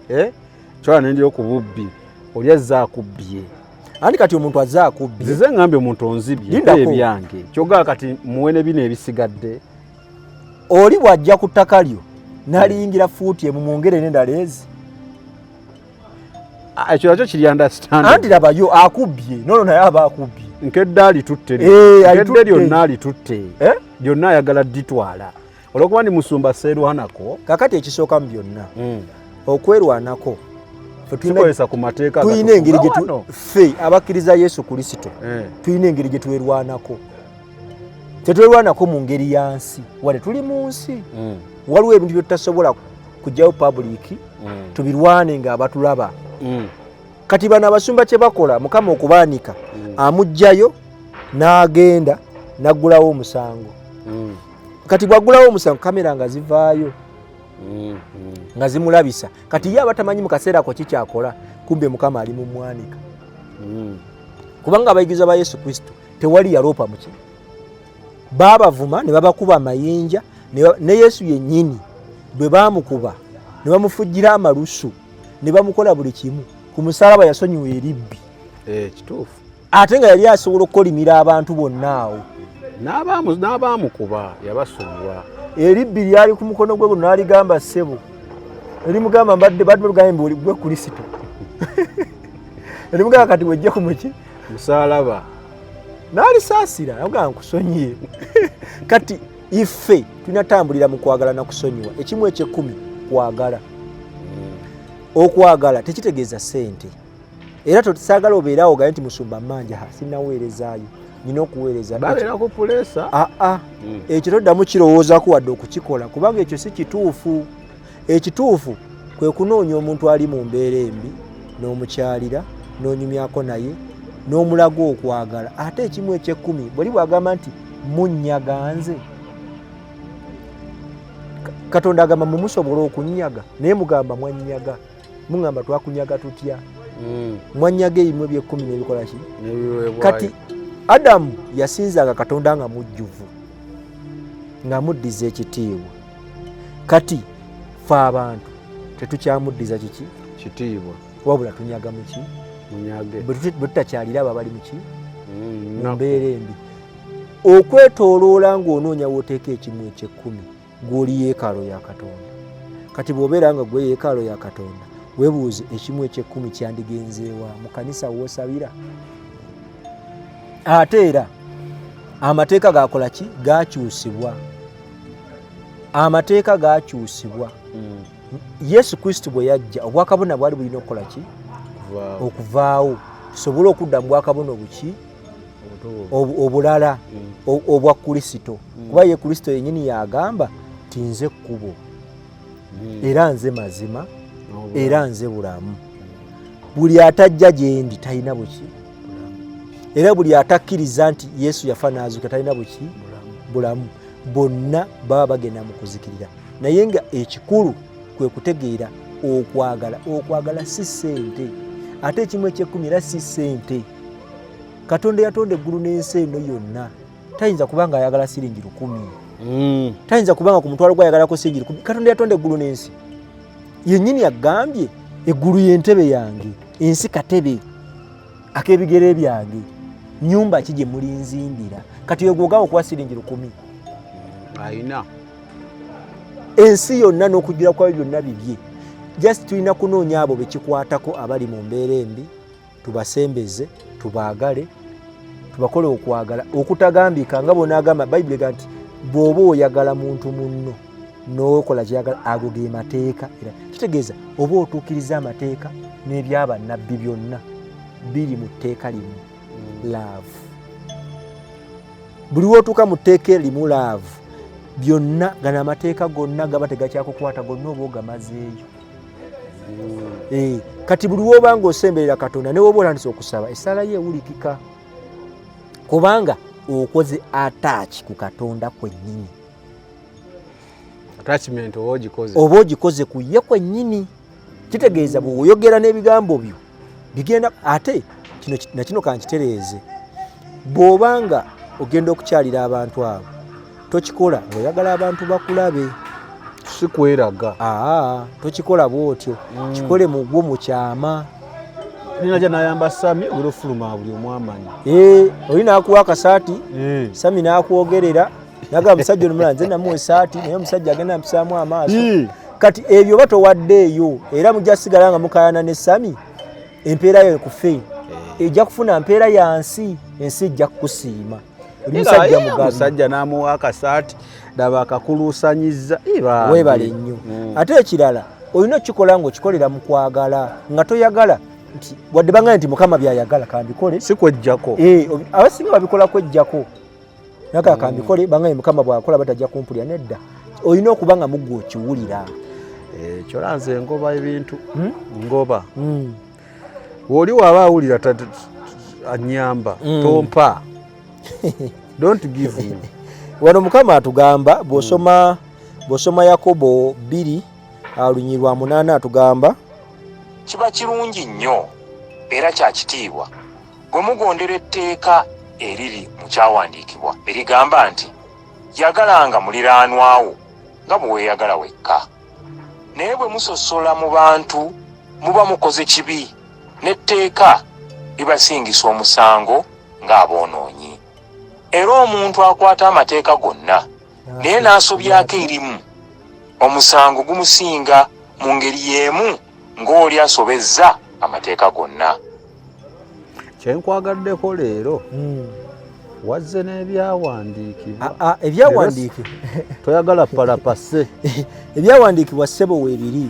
Eh? Kyola nendi okububbi, oli azze akubbye. Anti kati omuntu azze akubbye. Nzize ngambye omuntu onzibye ebyange, kyogaa kati muwe ne bino ebisigadde. Oli bw'ajja ku ttaka lyo n'aliyingira fuuti emu, mwongere n'endala ezi. Ah, ekyo nakyo kiri understand. Anti labayo akubbye nono naye aba akubbye. Nkedde alitutte, nkedde lyonna alitutte lyonna ayagala dditwala olwokuba ndi musumba seerwanako. Kakati ekisooka mu byonna okwerwanako tukozesa ku mateeka. Tulina engeri ffe abakkiriza Yesu Kristo tulina engeri gye twerwanako. Tetwerwanako mu ngeri ya nsi, wadde tuli mu nsi. Waliwo ebintu bye tutasobola kujjayo public tubirwane nga abatulaba. Kati bano abasumba kye bakola, Mukama okubaanika, amugjayo n'agenda n'aggulawo omusango. Kati bw'aggulawo omusango, kamera nga zivaayo nga zimulabisa. Kati ye aba tamanyi mu kaseera ako kikyakola, kumbe Mukama ali mu mwanika. Kubanga abayigirizwa ba Yesu Kristo tewali yaloopa muki, baabavuma ne babakuba amayinja, ne Yesu yennyini bwe baamukuba ne bamufujjira amalusu ne bamukola buli kimu ku musalaba, yasonyiwa eribbi. Kituufu. Ate nga yali asobola okukolimira abantu bonna awo. N'abaamukuba yabasonyiwa. Eribbi lyali ku mukono gwe guno, n'aligamba ssebo, erimugamba mbadde badde lugambe gwe Kristo, erimugamba kati wejje ku muki musalaba, n'alisaasira agamba nkusonyiye. Kati ife tulina tambulira mu kwagala na kusonyiwa. Ekimu ekyekumi kwagala. Okwagala tekitegeeza ssente. Era tosaagala obeerawo ogaye nti musumba mmanja, sinnaweerezaayo, nina okuweereza. Babeera ku puleesa. Aa, ekyo toddamu kirowoozaku wadde okukikola, kubanga ekyo si kituufu. Ekituufu kwe kunoonya omuntu ali mu mbeera embi n'omukyalira n'onyumyako naye n'omulaga okwagala. Ate ekimu ekyekumi bweli bwagamba nti munnyaga nze, Katonda agamba mumusobola okunyaga, naye mugamba mwannyaga, muŋŋamba twakunyaga tutya? Mwannyaga ebimu ebyekumi n'ebikola ki. Kati Adamu yasinzanga Katonda nga mujjuvu, nga muddiza ekitiibwa. Kati fe abantu tetukyamuddiza kiki? Kitiibwa. Wabula tunyaga muki? Bwe tutakyalira abo abali muki mu mbeera embi okwetooloola, ng'onoonya wooteeka ekimu ekyekkumi, gw'oli yeekaalo ya Katonda. Kati bw'obeera nga gwe yeekaalo ya Katonda, weebuuze ekimu ekyekkumi kyandigenzeewa mu kanisa woosabira? Ate era amateeka gakola ki? Gakyusibwa. Amateeka gakyusibwa. Yesu Kristo bwe yajja, obwakabona bwali bulina okukola ki? Okuvaawo, tusobole okudda mu bwakabona obuki obulala obwa Kristo. Kuba ye Kristo yennyini yagamba ti nze kkubo, era nze mazima, era nze bulamu, buli atajja gyendi talina buki. Era buli atakkiriza nti Yesu yafa n'azuuka talina buki? Bulamu. Bonna baba bagenda mu kuzikirira. Naye nga ekikulu kwe kutegeera okwagala. Okwagala si ssente, ate ekimu ekyekkumi era si ssente. Katonda yatonda eggulu n'ensi eno yonna tayinza kuba nga ayagala siringi 1000. Tayinza kubanga ku mutwalo gwayagalako siringi 1000. Katonda yatonda eggulu n'ensi yennyini agambye eggulu y'entebe yange, ensi katebe ak'ebigere byange, nyumba ki gye mulinzimbira? Kati ogwo okuwa siringi 1000? Ayina ensi yonna n'okujjula kwayo byonna bibye. Just tulina kunoonya abo bekikwatako abali mu mbeera embi, tubasembeze, tubaagale, tubakole okwagala okutagambika. Nga bonaagamba Bayibuli ega nti bw'oba oyagala muntu munno n'okola kyeyagala, ago ge mateeka. Era kitegeeza oba otuukiriza amateeka n'ebyabannabbi byonna biri mu tteeka limu, love. Buli wootuuka mu tteeka erimu love, byonna gano amateeka gonna gaba tegakyakukwata, gonna oba ogamazeeyo. Kati buli woba nga osemberera Katonda, ne woba otandise okusaba, essaala ye ewulikika kubanga okoze attach ku Katonda kwennyini. Attachment oba ogikoze. Oba ogikoze ku ye kwennyini. Kitegeeza bw'oyogera n'ebigambo byo bigenda. Ate kino nakino kankitereeze, bw'oba nga ogenda okukyalira abantu abo, Tokikola ng'oyagala abantu bakulabe. Si kweraga. Aa, tokikola bw'otyo. Kikole mugwo mu kyama. Ninaja nayamba Sami olufuluma buli omu amanyi. Oli n'akuwa akasaati, Sami n'akwogerera, nagamba musajja ono mulala nze namuwa esaati naye omusajja agenda mpisaamu amaaso. Kati ebyo oba towaddeeyo era mujja sigala nga mukayana ne Sami, empeera yo ekufe. Ejja kufuna mpeera ya nsi, ensi ejja kukusiima. Oli musajja mugabi. Omusajja n'amuwa akasaati, laba akakuluusanyizza. Weebale nnyo. Ate ekirala olina okukikola ng'okikolera mu kwagala, nga toyagala nti wadde bangambye nti Mukama by'ayagala kambikole. Si kwejjako. Abasinga babikola kwejjako. Naga kambikole bangambye Mukama bw'akola batajja kumpulira, nedda. Olina okuba nga muggwe okiwulira. Kyola nze ngoba ebintu. Ngoba. Oli waba awulira anyamba, tompa. Don't give me. Wano Mukama atugamba bw'osoma Yakobo 2 lunyiriri lwa 8 atugamba kiba kirungi nnyo era kya kitiibwa bwe mugondera etteeka eriri mu kyawandiikibwa erigamba nti yagalanga muliraanwawo nga bwe weeyagala wekka. Naye bwe musosola mu bantu muba mukoze kibi n'etteeka libasingisa omusango ng'aboonoonyi. Era omuntu akwata amateeka gonna naye n'asobyako erimu, omusango gumusinga mu ngeri y'emu ng'oli asobezza amateeka gonna. Kyenkwagaddeko leero wazze n'ebyawandiikibwa. Ebyawandiikibwa toyagala palapase. Ebyawandiikibwa ssebo weebiri.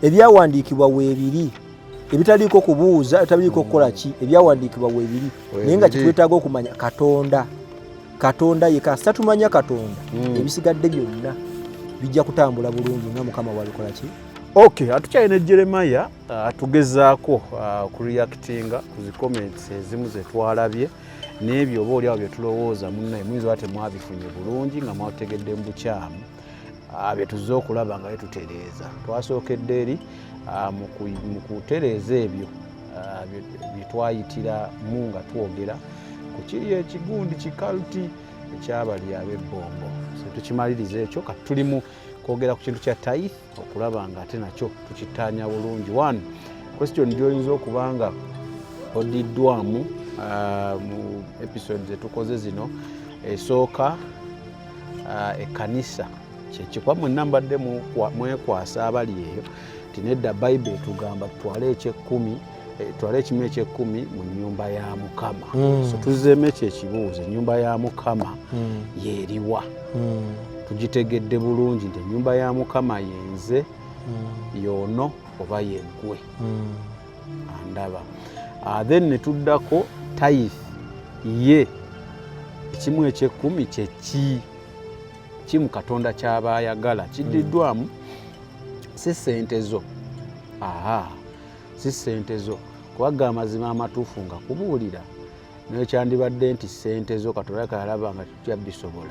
Ebyawandiikibwa weebiri ebitaliiko kubuuza, ebitaliiko kukola ki, ebyawandiikibwa weebiri. Naye nga kyetwetaaga okumanya Katonda. Katonda ye kasita tumanya Katonda, ebisigadde byonna bijja kutambula bulungi nga Mukama bw'alikola ki. Okay, atukyalina Jeremiah atugezaako kureactinga ku zi comments ezimu ze twalabye n'ebyo oba oliawo bye tulowooza munnaye muyinza oba temwabifunye bulungi nga mwategedde mu bukyamu bye tuzze okulaba nga tutereeza. Twasookedde eri mu kutereeza ebyo bye twayitiramu nga twogera ku kiri ekigundi kikalti ekyabali ab'ebbombo. So tukimaliriza ekyo, kati tuli mu kwogera ku kintu kya tithe okulaba nga ate nakyo tukittaanya bulungi. One question gy'oyinza okuba nga odiddwamu mu episode zetukoze zino, esooka ekkanisa kyekikuba mwenna mbadde mwekwasa abali eyo nti nedda Bayibuli etugamba tutwale ekyekkumi, tutwale ekimu ekyekumi mu nnyumba ya Mukama. So tuzzeemu ekyo ekibuuzo, ennyumba ya Mukama yeeriwa? Tugitegedde bulungi nti ennyumba ya Mukama yenze, yoono oba yeggwe andaba. Then ne tuddako tithe ye ekimu ekyekumi kyeki kimu Katonda kyaba ayagala kiddiddwamu, si ssente zo. Aha, si ssente zo, kubagga amazima amatuufu nga kubuulira naye kyandibadde nti ssente zo Katonda kalaba nga tutya bisobola.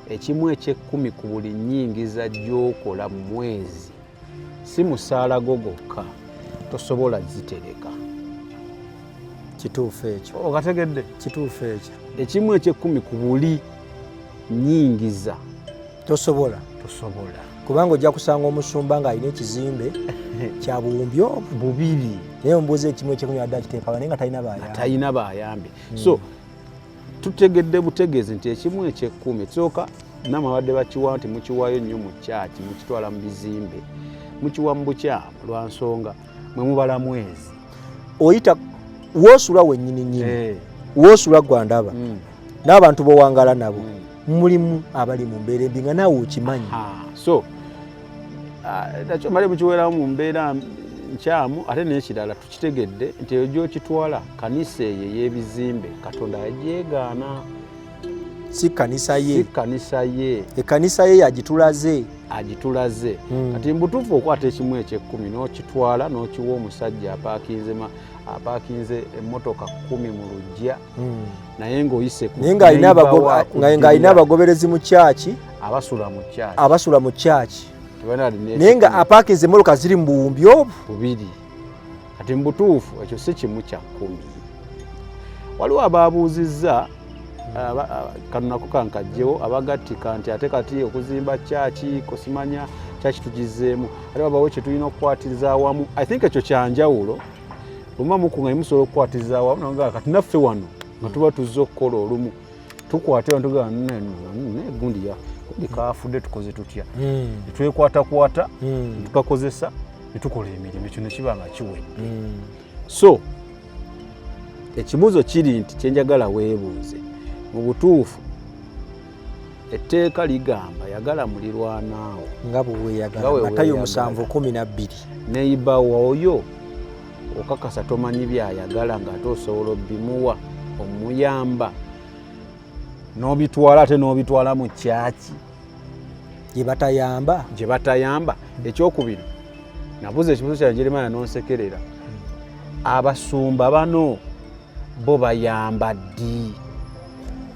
Ekimu ekyekumi ku buli nnyingiza gy'okola mu mwezi, si musaala gwo gwokka, tosobola zitereka. Kituufu ekyo. Okategedde? Kituufu ekyo. Ekimu ekyekumi ku buli nnyingiza tosobola. Tosobola. Kubanga ojja kusanga omusumba ng'alina ekizimbe kya buwumbi obwo bubiri, naye omubuuza ekimu ekyekumi adde akiteekawa, naye nga talina bayambi. Talina bayambi. So tutegedde butegeezi nti ekimu ekyekumi ekisooka namwe abadde bakiwa nti mukiwaayo nnyo mu kyaki, mukitwala mu bizimbe, mukiwa mu bukyamu lwa nsonga mwe mubala mwezi. Oyita woosula wennyini nnyini, woosula gwandaba n'abantu b'owangala nabo mulimu abali mu mbeera embi nga naawe okimanyi. So nakyo male mukiweramu mu mbeera nkyamu. Ate n'ekirala tukitegedde nti eyo gy'okitwala kanisa eyo ey'ebizimbe Katonda yagyegaana. Si kanisa ye. Si kanisa ye. Ekkanisa ye yagitulaze. Agitulaze. Kati mbutuufu okwata ekimu ekyekumi n'okitwala n'okiwa omusajja apaakinze emmotoka 10 mu luggya, naye ng'oyise ku naye ng'alina abagoberezi mu kyaki abasula mu kyaki. Abasula mu kyaki, naye nga apaakinze emmotoka ziri mu buwumbi obwo bubiri. Kati mu butuufu ekyo si kimu kya 10. Waliwo ababuuzizza Kano nako kankajjewo, abagattika nti ate kati okuzimba kyaki kosimanya kyaki tugizeemu, ate wabawo kye tulina okukwatiriza awamu. I think ekyo kyanjawulo. Bwema mukuŋŋanye musobola okukwatiriza awamu naga kati naffe wano nga tuba tuzze okukola olumu tukwate wano tugamba gundi ya gundi kafudde, tukoze tutya? Netwekwatakwata, tukakozesa netukola emirimu, ekyo nekiba nga kiwedde. So ekibuuzo kiri nti kyenjagala weebuuze mu butuufu, etteeka ligamba yagala mulirwanaawo nga bwe weeyagala. Nga bwe Matayo weeyagala. 7:12. Neighbour oyo okakasa tomanyi byayagala ng'ate osobola obimuwa, omuyamba n'obitwala, ate n'obitwala mu kyaki gye batayamba. Gye batayamba. Ekyokubiri, nabuuza ekibuuzo kyange Jeremaya nonsekerera, abasumba bano bo bayamba ddi?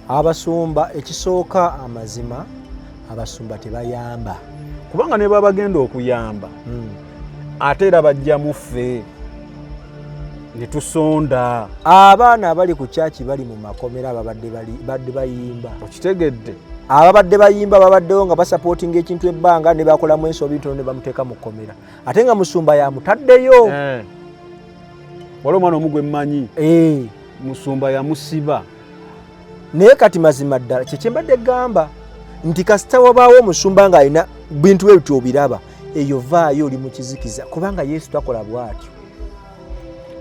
Abasumba, ekisooka amazima, abasumba tebayamba. Kubanga ne baba bagenda okuyamba, ate era bajjamu ffe ne tusonda. Abaana abali ku kyaki bali mu makomera, ababadde badde bayimba. Okitegedde? Ababadde bayimba babaddewo nga basupportinga ekintu ebbanga, ne bakolamu ensobi ntono ne bamuteeka mu kkomera, ate nga musumba yamutaddeyo. Eh. Waliwo omwana omu gwe mmanyi, musumba yamusiba. Naye kati mazima ddala kyekyembadde gamba nti kasita wabaawo omusumba ng'alina bintu ebyo obiraba, eyo vaayo, oli mu kizikiza, kubanga Yesu takola bw'atyo.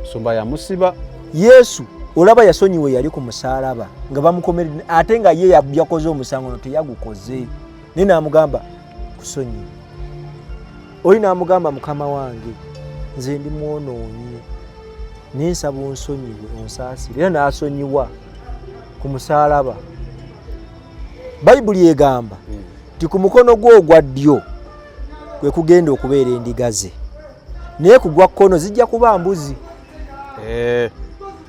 Musumba yamusiba. Yesu olaba yasonyiwe, yali ku musaalaba nga bamukomeredde, ate nga ye yakoze omusango no teyagukoze, naye n'amugamba kusonyiwe. Oli n'amugamba, "Mukama wange, nze ndi mwonoonyi, naye nsaba onsonyiwe, onsaasire." Era n'asonyiwa ku musaalaba. Bayibuli egamba nti ku mukono gwe ogwa ddyo kwe kugenda okubeera endiga ze, naye ku gwa kkono zijja kuba mbuzi.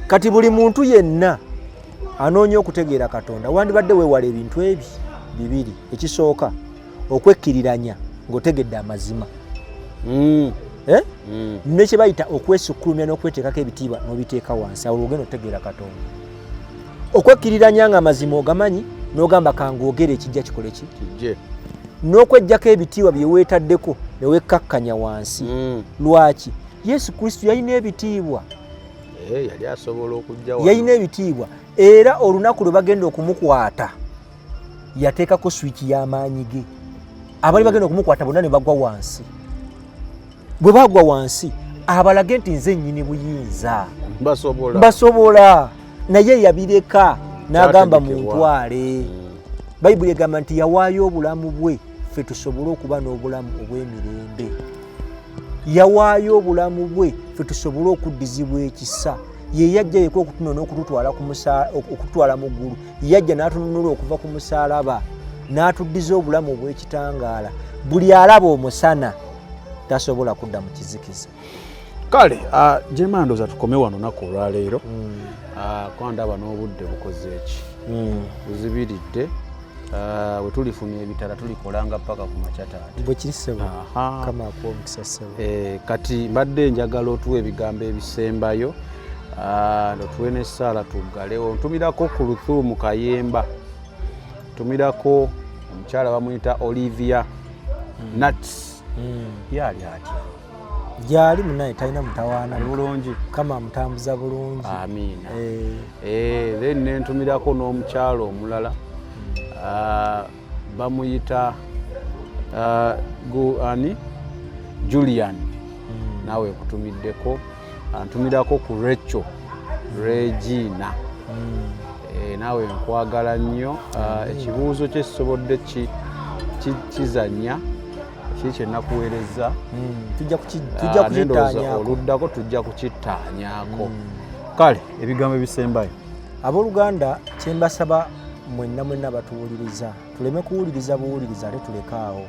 Kati buli muntu yenna anoonya okutegeera Katonda wandibadde weewala ebintu ebi bibiri. Ekisooka, okwekkiriranya ng'otegedde amazima. Eh? Ne kye bayita okwesukkulumya n'okweteekako ebitiibwa n'obiteeka wansi, awo ogenda otegeera Katonda. Okwekkiriranya nga amazima ogamanyi n'ogamba kangoogere, ekijja kikole ki? Kijje. N'okweggyako ebitiibwa bye weetaddeko ne wekkakkanya wansi. Lwaki? Yesu Kristo yalina ebitiibwa. Eh, yali asobola okujja wano. Yalina ebitiibwa, era olunaku lwe bagenda okumukwata yateekako swiki y'amaanyi ge. Abali bagenda okumukwata bonna ne bagwa wansi. Bwe bagwa wansi abalage nti nze nnyini buyinza. Basobola. Basobola, naye yabireka n'agamba Kyategekebwa. muntwale. Bayibuli egamba nti yawaayo obulamu bwe ffe tusobole okuba n'obulamu obw'emirembe. Yawaayo obulamu bwe ffe tusobole okuddizibwa ekisa. Ye yajja yeka okutunona okututwala mu ggulu. Yajja n'atununula okuva ku musaalaba n'atuddiza obulamu obw'ekitangaala. Buli alaba omusana tasobola kudda mu kizikiza. Kale Jeremaya, ndowooza tukome wano olunaku olwaleero. Kuba ndaba n'obudde bukoze eki, buzibiridde. Bwe tulifuna ebitala tulikolanga paka ku makya, taata. Bwe kiri, ssebo. Kama akuwa omukisa, ssebo. Eh, kati mbadde njagala otuwa ebigambo ebisembayo, otuwe n'essaala tuggalewo. Ntumirako ku Luthumu Kayemba, ntumirako omukyala bamuyita Olivia Nuts. Ye ali atya? Gyali munaye, talina mutawaana. Ali bulungi? Kama amutambuza bulungi. Amiina. Eh. Eh, then nentumirako n'omukyalo omulala, bamuyita ani, Julian, naawe nkutumiddeko. Antumirako ku Recho Regina. Eh, naawe nkwagala nnyo. Ekibuuzo kye sisobodde kizannya kiri kyenakuweereza. Tujja Ah, nendowooza kukittaanyaako. Oluddako tujja kukittaanyaako. Kale ebigambo ebisembayo. Abooluganda, kyembasaba mwenna mwenna batuwuliriza, tuleme kuwuliriza buwuliriza ate tulekaawo,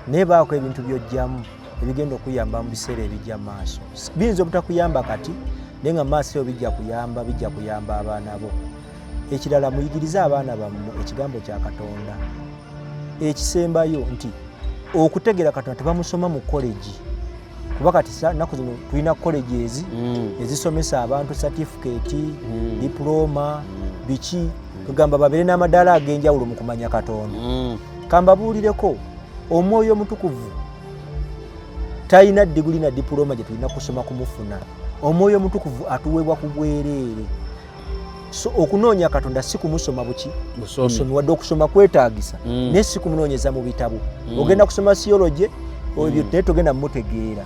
naye baako ebintu by'ojjamu ebigenda okuyamba mu biseera ebijja mu maaso. Biyinza obutakuyamba kati, naye nga mu maaso eyo bijja kuyamba, bijja kuyamba abaana bo. Ekirala, muyigirize abaana bammwe ekigambo kya Katonda. Ekisembayo nti okutegeera Katonda tebamusoma mu college, kuba kati nnaku zino tulina college ezi ezisomesa abantu certificate, diploma, biki. Tugamba babeere n'amadaala ag'enjawulo mu kumanya Katonda. Kambabuulireko, Omwoyo Omutukuvu talina diguli na dipulooma gye tulina kusoma kumufuna. Omwoyo Omutukuvu atuweebwa ku bwereere. So okunoonya Katonda si kumusoma buki busomi, wadde okusoma kwetaagisa, naye si kumunoonyeza mu bitabo. Ogenda kusoma theology ebyo, naye togenda mumutegeera.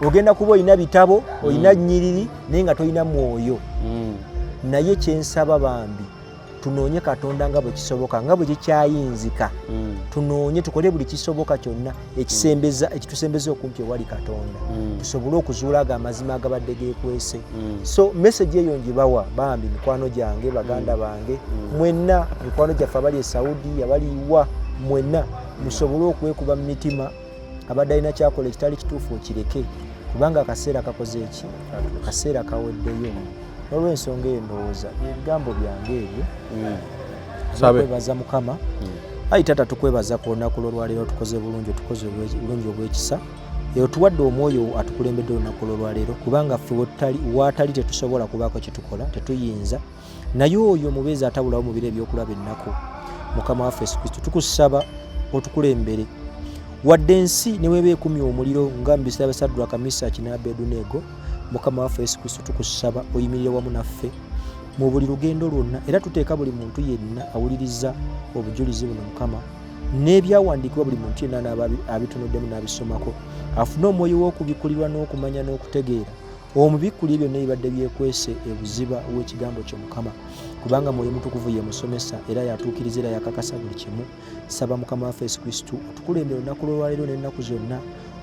Ogenda kuba olina bitabo, olina nnyiriri, naye nga tolina mwoyo. Naye kyensaba bambi, tunoonye Katonda nga bwe kisoboka, nga bwe kikyayinzika. Tunoonye, tukole buli kisoboka kyonna ekisembeza, ekitusembeza okumpi ewali Katonda, tusobole okuzuula ago amazima agabadde geekwese. So message eyo ngibawa bambi, mikwano gyange, baganda bange mwenna, mikwano gyaffe abali e Saudi, abali wa mwenna, musobole okwekuba mu mitima. Abadde alina kyakola ekitali kituufu, okireke, kubanga akaseera kakoze eki? Akaseera kaweddeyo. N'olwensonga eyo, ndowooza ebigambo byange ebyo. Sabe. Kwebaza Mukama. Ayi Taata, tukwebaza ku lunaku lwolwaleero. Tukoze bulungi, otukoze bulungi obwekisa, otuwadde omwoyo atukulembedde olunaku lwolwaleero, kubanga ffe waatali tetusobola kubaako kyetukola, tetuyinza. Naye oyo omubeezi atabulawo mu biro ebyokulaba ennaku, Mukama waffe Yesu Kristo, tukusaba otukulembere. Wadde ensi ne weeba ekumya omuliro nga mu biseera bya Sadraka, Misaki ne Abeduneego, Mukama waffe Yesu Kristo, tukusaba oyimirire wamu naffe mu buli lugendo lwonna. Era tuteeka buli muntu yenna awuliriza obujulizi buno, Mukama, n'ebyawandiikibwa, buli muntu yenna anaaba abitunuddemu n'abisomako, afune omwoyo w'okubikkulirwa n'okumanya n'okutegeera, omubikkulire byonna ebibadde byekwese ebuziba w'ekigambo kyo, Mukama, kubanga Mwoyo Mutukuvu ye musomesa era yatuukiriza era yakakasa buli kimu. Saba, Mukama waffe Yesu Kristo, otukulembere olunaku lwolwaleero n'ennaku zonna,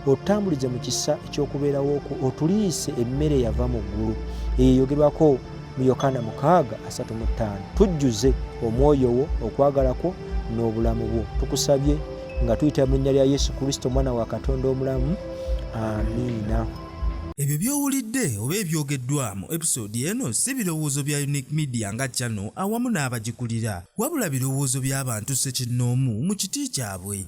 otutambulize mu kisa eky'okubeerawo kwo, otuliise emmere eyava mu ggulu eyo eyogerwako mu Yokaana 6:35. Tujjuze omwoyo wo, okwagala kwo n'obulamu bwo. Tukusabye nga tuyita mu linnya lya Yesu Kristo, omwana wa Katonda omulamu. Amiina. Ebyo by'owulidde oba ebyogeddwa mu episode eno si birowoozo bya Unique Media nga channel awamu n'abagikulira, wabula birowoozo by'abantu ssekinnoomu mu kiti kyabwe.